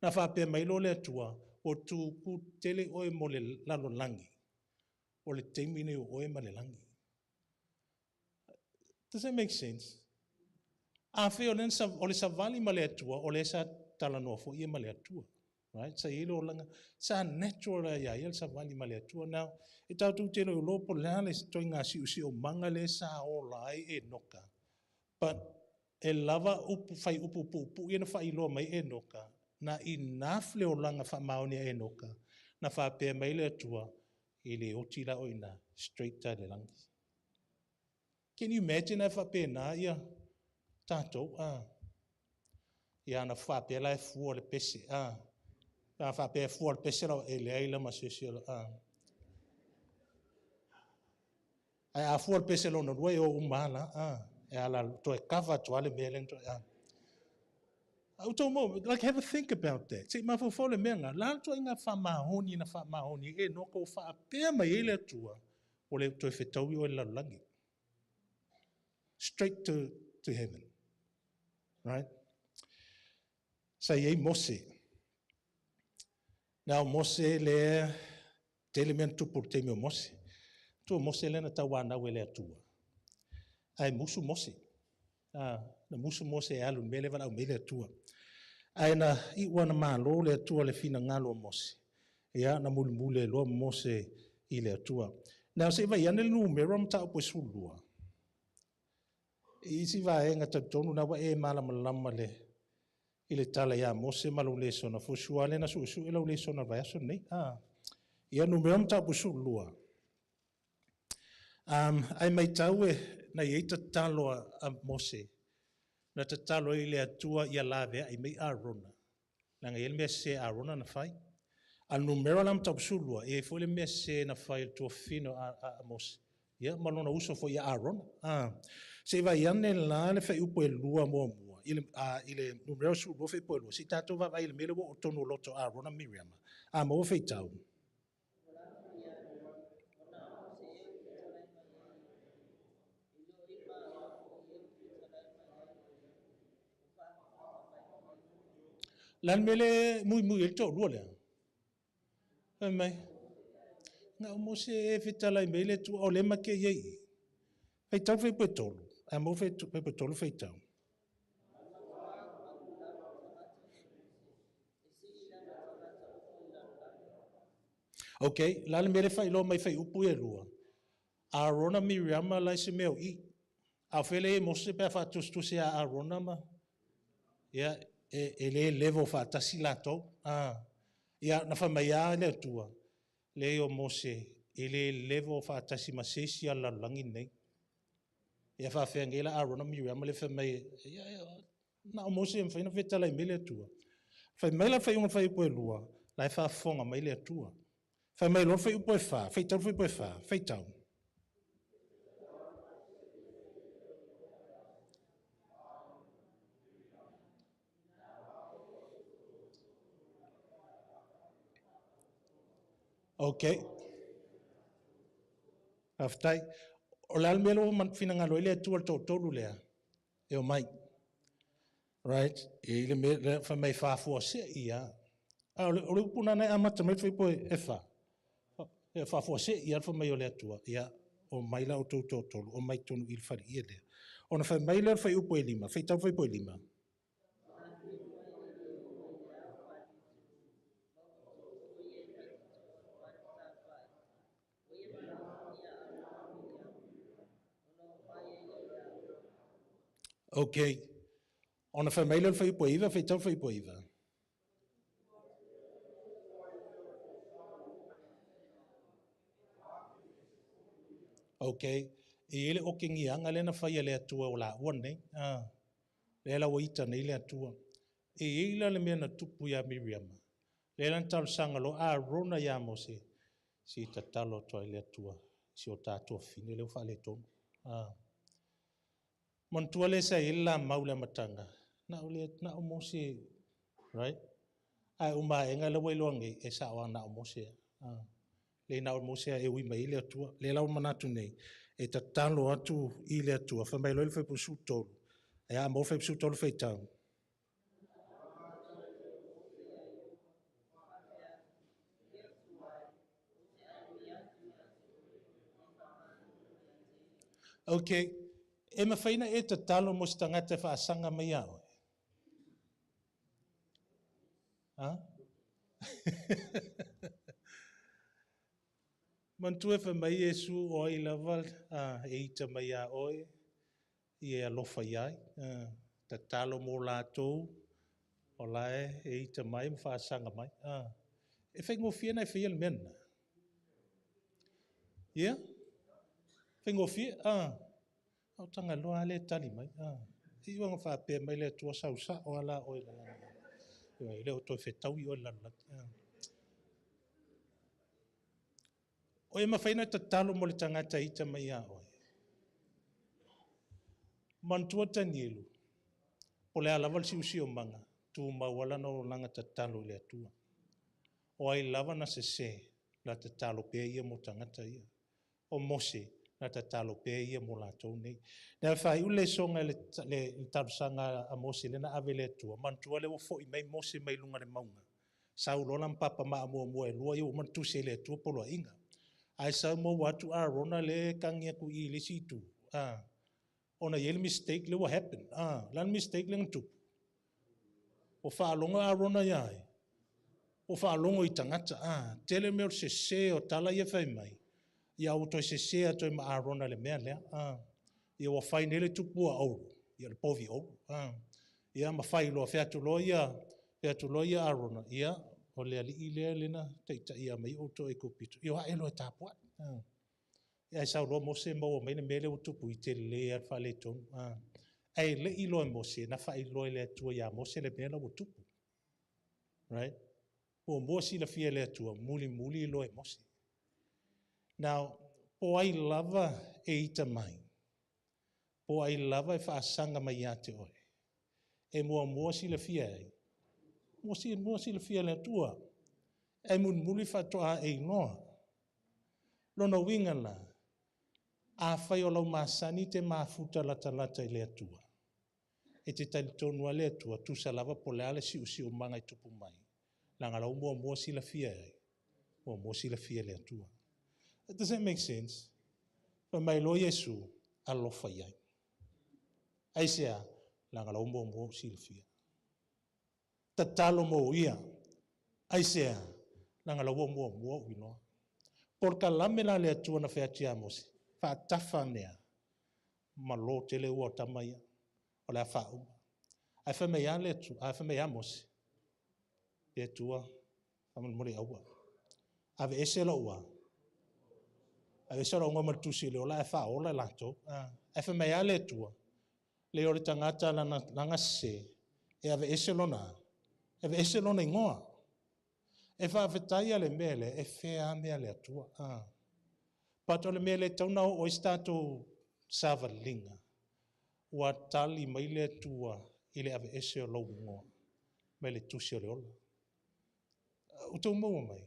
Na whaapea mai lo le Atua, o tūku tele oe mo le lalolangi. O le taimi nei o oe ma le langi. Does that make sense? A fe o le savali ma le Atua, o le sa talanoa fo ia ma le Atua. Right? Sa i le olanga, sa natural ia ia le savali ma le Atua. Now, e tātou te leo lopo le ale toi ngā siu siu manga le sa ola ai Enoka. But e lava upu whai upu pu pu ia na whailoa mai Enoka, na enough le olanga whaamaoni a Enoka, na whaapea mai le Atua, i le oti la o ina straight ta le langi. Can you imagine e whaapea nā ia tātou? Ia na whaapea la e fua le pese. Na whaapea e fua le pese lau e leai la ma se la. Ai a fua le pese lau na rua e o umala. E ala toe kava atu ale mea leng toe. Au tau mo, like have a think about that. Se mafaufau le mea ngā, la toe ngā whaamahoni na whaamahoni e no ko whaapea mai e le Atua o le toe fetaui o le lalolagi. Straight to heaven. Right? Sa iai Mose. Now Mose le tele mea na tupu le taimi o Mose. Tua Mose le na tauanau e le Atua. Ai musu Mose. Na musu Mose e alu mea le walau mea le Atua. Ai na i ua na malo le Atua le finagalo o Mose. Ia na mulimuli loa Mose i le Atua. Now se vai ane le numera mataupu e 12. I si vaenga talitonu na wa e malamalama le i le tala ia Mose ma lau lesona. Fosua le na suesue lau lesona vai aso nei. Ia numera mataupu e 12. Ai mai tau e na iei tatalo a Mose. Na tatalo i le Atua ia lavea i mei Arona. Langa ia le mea se Arona na whai. A numera la mataupu 12, e foi le mea se na whai le tuafino a Mose. Ia, ma lona uso foi ia Arona. Se vai ane la le whai upo e lua mua mua. I le numera 12 whai upo e lua. Se tātou vavai le mele wo o tonu loto Arona Miriama. Ma o whai tau. Lan mele mui mui el tō lua lea. Fai mai. Ngā o Mose e whitalai mei le tua o le make iei. Whai tau whai pe tolu. A mo whai pe tolu whai tau. Okay, la le mele fa ilo mai fai upu e lua. Arona Miriama lai se mea o i. A fele e Mose pe fa tus a Arona ma. Ia e le level fa tasi latou. Ah. Ia na fa mai a le tua. Le o Mose e le level fa tasi ma se si ala langi nei. Ia fa fe ngela Arona Miriama le fa mai ia na o Mose e fa na fetala i mele tua. Fa mai la fa unga fa upu e lua. La fa fonga mai le tua. Fa mai lo fa upu e fa, fa tau fa upu e fa, fa tau. Okay. Aftai. O le almelo man finangalo ile tua le tolu lea. E o mai. Right? E ile me le fa mai fa fua se ia. A o le upu nana e amata mai fa ipo e fa. E fa fua se ia fa mai o le atua. Ia o mai la o tau tolu o mai tonu i le fari ia lea. Ona fa mai le fa upu e lima, fa tau fa ipo e lima. Okay. Ona fa mai le fa ipo iva, fa tau fa ipo iva. Okay. E ele o ke ngianga le na fai le atua o la ua nei. Ah. Le la ua ita nei le atua. E eila le mea na tupu ia Miriama. Le la talo sanga lo a rona ia Mose. Si tatalo toa le atua. Si o tātua fine le o wha le tonu. Ah. Montua le sa ila mau le matanga. Na o le na o Mose, right? Ai uma enga le wailoa ngi e sa o na o Mose. Ah. Le na o Mose e ui mai le atua. Le lau manatu nei. E tatalo atu i le atua. Fa mai lo le whaipusu tolu. E a mo whaipusu tolu whaitau. Okay. E mawhaina e tatalo mo se tangata whaasanga mai au. Ha? Mantua fa mai Yesu o ai lava e ita mai a oe i e alofa iai. Tatalo mo lātou o lae e ita mai ma whaasanga mai. E whaingofia na e whaia le mena. Ia? Whaingofia? Au tanga loa le tali mai. I wanga whaapea mai le atua sau sa o ala oe la lana. Ia le o toi whetaui oe la lana. O e mawhaina tatalo mo le tangata ita mai a oe. Mantua Danielu, o le alava le siusi o manga, tu mauala na o langa tatalo i le atua. O ai lava na se se, la tatalo pea ia mo tangata ia. O Mose, na tatalo pea ia mo lātou nei. Nea whai ule songa le talosanga a Mose le na ave le atua. Mantua le o mai Mose mai lunga le maunga. Sau lola mpapa maa mua mua e lua ia o mantuse le atua poloa inga. Ai sau mo watu Arona le kangia ku i le situ. Ona ye le mistake le what happen. La mistake le ngtupu. O whaalonga Arona iai. O whaalongo i tangata. Tele meo se se o tala ia whai mai. Ia o toi se se a toi ma Arona le mea lea. Ia o whai nele tupua auru. Ia le povi auru. Ia ma whai loa wheatu loa ia, wheatu loa ia Arona. Ia o le ali i lea lena teita ia mai o toi kupito. Ia wa elo e tāpua. Ia ai sau loa Mose maua mai le mele o tupu i te le a whale tonu. Ai le i loa Mose, na whai loa le atua ia Mose le mea la o tupu. Right? O Mose la fia le atua, muli muli loa Mose. Now, po ai lava e ita mai. Po ai lava e whaasanga mai ia te oe. E mua mua si la fia ai. Mua si la fia le atua. E mun muli whatoa e inoa. Lona winga la, a whai o lau masani te mafuta lata lata i le atua. E te talitonu a le atua, tusa lava po le ale si usi o manga i tupu mai. Langa lau mua mua si la fia ai. Mua mua si la fia le atua. Does that make sense? Fa mai lo Yesu, alofa iai. Ai sea, langa lau mua mua si la fia. Tatalo mo ia. Ai sea, langa lau mua mua uinoa. Polokalame la a le Atua na fai atu ia Mose, faatafa ane lava, malo tele ua o tama ia, o le a faauma. Ae fai mai lava le Atua, ae fai mai ia Mose, le Atua, faamolemole aua. Aveese lou a? Aveese lou igoa mai le tusi o le ola ae faaola latou. Ae fai mai lava le Atua, le o le tagata lana, lana sese, e aveese lona a? E aveese lona igoa. E faafetaia le mea lea, e fair lava mea a le Atua. But o le mea le tatau ona oo ai se tatou savaliga, ua tali mai le Atua i le aveese o lou igoa mai le tusi o le ola. Ua outou maua mai?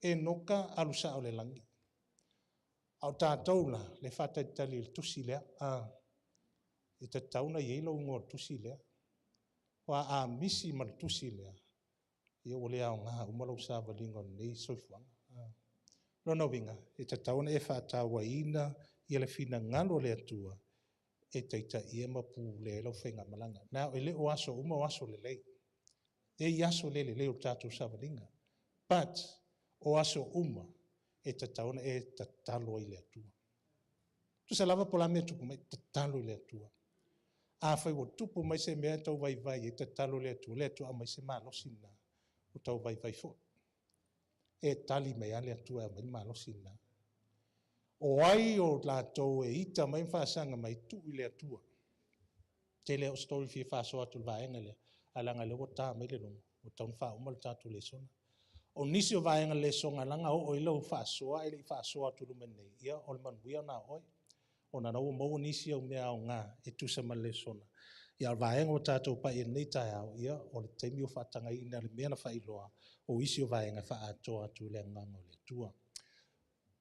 Enoka alu sao i le lagi. A o tatou la, le faatalitali i le tusi lea. E tatau ona i ai lou igoa i le tusi lea. Aua a misi ma le tusi lea, ia ua le aoga uma lau savaliga o lenei soifuaga. Lona uiga, e tatau ona e faatauaina ia le finagalo o le Atua e taitaia ma pulea ai lau faigamalaga. Now, e le o aso uma o aso lelei. E i ai aso le lelei o le tatou savaliga. But, o aso uma e tatau ona e tatalo ai i le Atua. Tusa lava po o le a mea e tupu mai, tatalo i le Atua. Afai ua tupu mai se mea e tau vaivai ai, tatalo i le Atua, le Atua aumai se malosi lena, ua tau vaivai foi. E tali mai lava le Atua e aumai le malosi lena. O ai o latou e ita mai ma faasaga mai, tuu i le Atua. Tele au story e fia faasoa atu i le vaega lea, ae leaga o lea ua ta mai le logo, ua tatau ona faauma le tatou lesona. O nisi o vaega lesona leaga oo i lau faasoa ae le i faasoa atu i luma nei, ia o le manuia lena o oe. Ona o la ua maua nisi au mea aoga e tusa ma le lesona. Ia a o le vaega ua tatou pai i ai i lenei taeao, ia o le taimi ua faatagaina le mea na faailoa, o isi o vaega e faaatoa atu i le agaga o le Atua.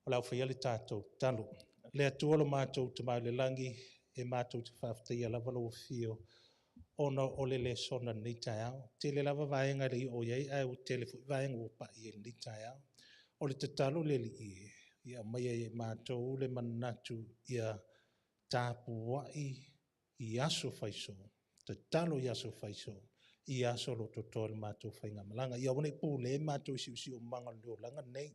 O le a ou faia le tatou tatalo. Le Atua lo matou Tama i le lagi, e matou te faafetaia lava lou afio ona o le lesona i lenei taeao. E tele lava vaega e le i oo i ai, ae ua tele foi vaega ua pai i ai i lenei taeao. O le tatalo le Alii e, ia aumaia ia i matou le manatu ia tapuai i aso faisoo, tatalo i aso faisoo, i aso o lo o totoe o le matou faigamalaga. Ia aua ne i pule matou i siosiomaga o le olaga lenei,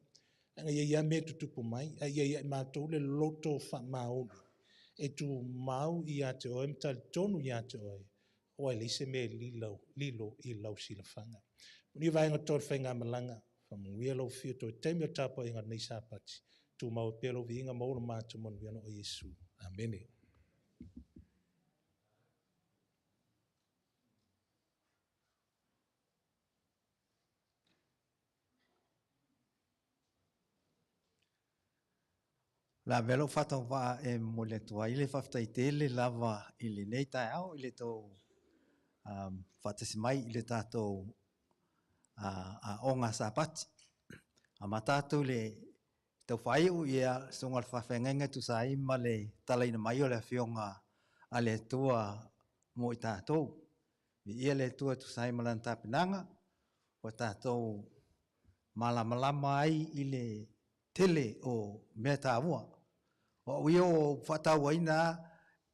leaga e i ai lava mea e tutupu mai, ae ia i ai matou le loto faamaoni e tumau ia te oe ma talitonu ia te oe, aua e leai se mea e lilo i lau silafaga. Manuia vaega o totoe o le faigamalaga, faamanuia lau afio toe taimi o le tapuaiga o lenei Sapati, tumau ai pea lou viiga, maua lo matou manuia ona o Iesu. Amene. O le a avea lou faatauvaa e momoli atu ai le faafetai tele lava i lenei taeao i le tou faatasi mai i le tatou aoga Sapati. A ma tatou le tau faaiu ia susuga le faafeagaiga e tusa ai ma le talaina mai o le Afioga a le Atua mo i tatou. Viia le Atua e tusa ai ma lana tapenaga ua tatou malamalama ai i le tele o mea taua. O au ia ua ou faatauaina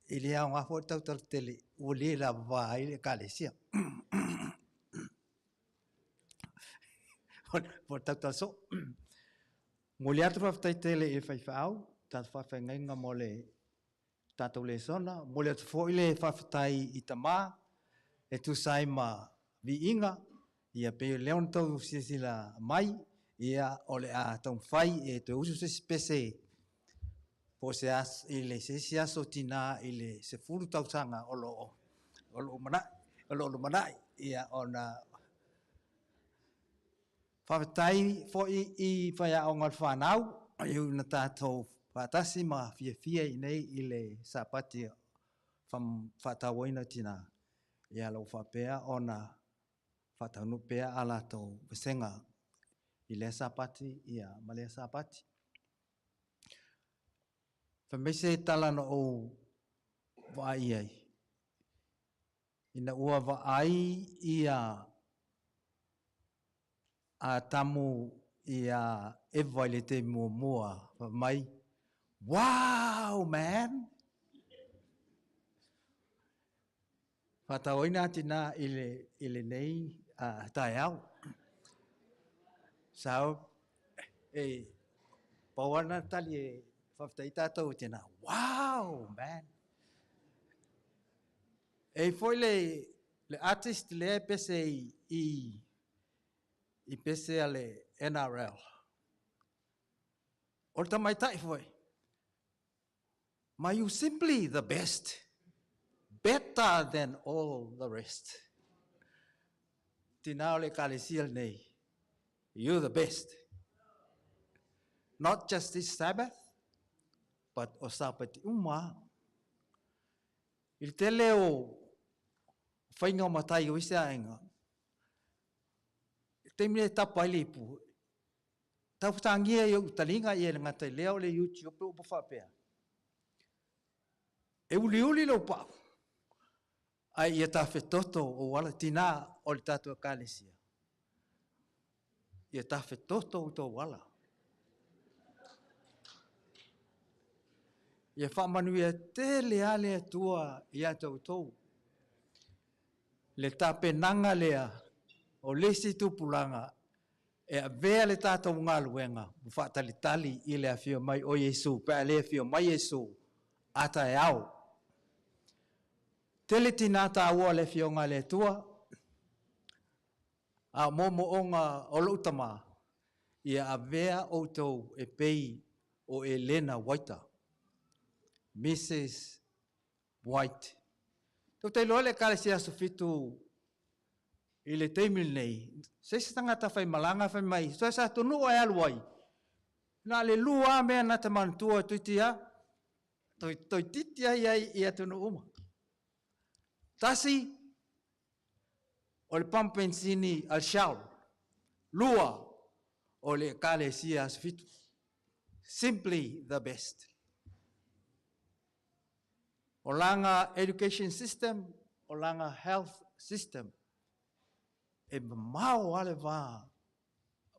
e le aoga foi le tautala tele ua le lavava ai le Ekalesia. Po o le tautala soo. Momoli atu le faafetai tele i le faifeau, tatou faafeagaiga mo le tatou lesona. Momoli atu foi le faafetai i tama e tusa ai ma viiga, ia pei o lea ona tou silasila mai, ia o le a taumafai e toe usu se isi pese po o se aso, i le se isi aso tina i le 10 tausaga o lo o lumanai, ia ona faafetai foi i faiaoga o le fanau i ui na tatou faatasi ma fiafia i nei i le Sapati faatauaina tina, ia lo faapea ona faataunuu pea a latou vasega i lea Sapati ia ma lea Sapati. Fai mai se tala na ou vaai ai, ina ua vaai ia Atamu ia Eva i le taimi muamua, fai mai, Wow, man! Faatauaina atina i lenei taeao. Sao, e Pau ana tali e faafetai tatou tina. Wow, man. E foi le artist le pese i pese a le NRL. O le tamaitai foi. Ma you simply the best. Better than all the rest. Tina o le ekalesia lenei. You the best. Not just this Sabbath, but o Sapati uma. I le tele o faiga o matai o isi aiga, taimi le tapa ai le ipu, taufasagia i ou taliga ia le gata i lea o le YouTube upu faapea. E uliuli lou pau, ai ia tafetoto o ala tina o le tatou ekalesia. Ia tafetoto o tou ala. Ia faamanuia tele a le Atua ia te outou. Le tapenaga lea o le isi tupulaga e avea le tatou galuega ma faatalitali i le afio mai o Iesu, pe a le afio mai Iesu a taeao. Tele tina taua le afioga a le Atua, a o moomooga o lou tamā, ia avea outou e pei o Elena Waita, Mrs. White. Tou te iloa le ekalesia Aso Fitu i le taimi lenei, se isi tagata faimalaga fai mai, so e sa atunuu e alu ai, na le lua mea na te manatua toeitiiti a, toeitiiti ai ai i atunuu uma. Tasi, o le pamu penisini a le Shell. Lua, o le ekalesia Aso Fitu. Simply the best. O laga education system, o laga health system, e mamao a le va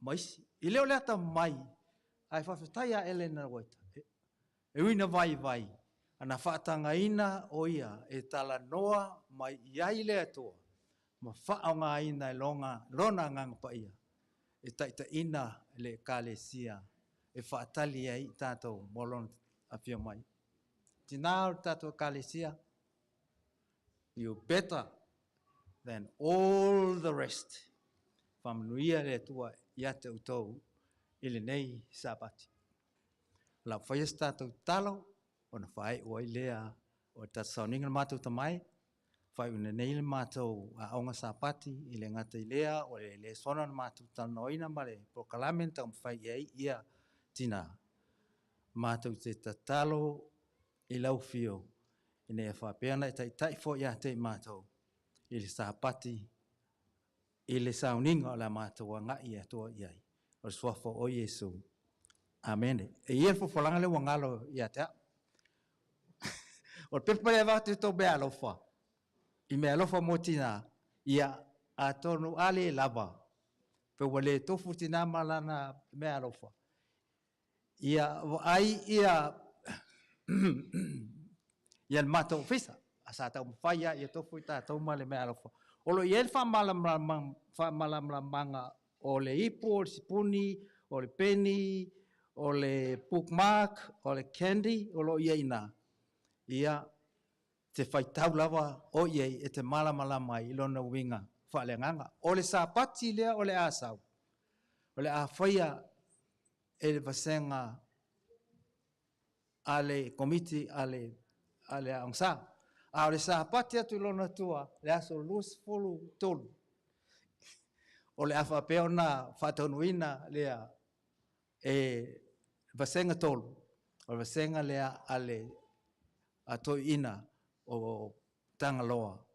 ma isi. I leo le ata mai, ae faafetai a Elena Waita. E uina vai vai, ana faatagaina o ia e talanoa mai i ai le Atua, ma faaaogāina e lona agaga paia, e taitaiina le ekalesia e faatali ai i tatou mo lona afio mai. Tina o le tatou ekalesia, you better than all the rest. Faamanuia le Atua ia te outou i lenei Sapati. Lau faia se tatou tatalo, ona faaiu ai lea o le tatou sauniga le matou tamai, faaiuina nei le matou aoga Sapati i le gata i lea o le lesona na matou talanoaina ma le polokalame na taumafai i ai ia tina. Matou te tatalo i lau afio, ina ia faapea ona e taitai foi ia te i matou i le Sapati i le sauniga o le matou agai e Atua i ai. O le suafa o Iesu. Amene. E ia le fofolaga le ua galo ia te au. O le pepa le avatu i tō mea alofa. I mea alofa mo tina, ia atonu ale lava. Pe ua le tofu tina ma lana mea alofa. Ia ai ia ia le matou ofisa. A sa tau mawhai ia tofu i tātou ma le mea alofa. O lo i e le whaamalamalamaga o le ipu, o le sipuni, o le peni, o le bookmark, o le candy, o lo ia ina. Ia te whaitau lava o ia e te malamalama i lona uiga faaleagaga. O le Sapati lea o le asau. O le a whaia e le vasenga a le komiti a le aongsa. A o le Sapati atu lona tua, le aso 23. O le a faapea ona faataunuina lea e vasenga tolu. O le vasenga lea a le atoiina o Tagaloa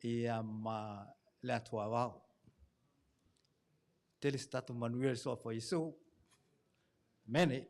ia ma le atua vao. Tele se tatou manuia le soafa Iesu. Mene.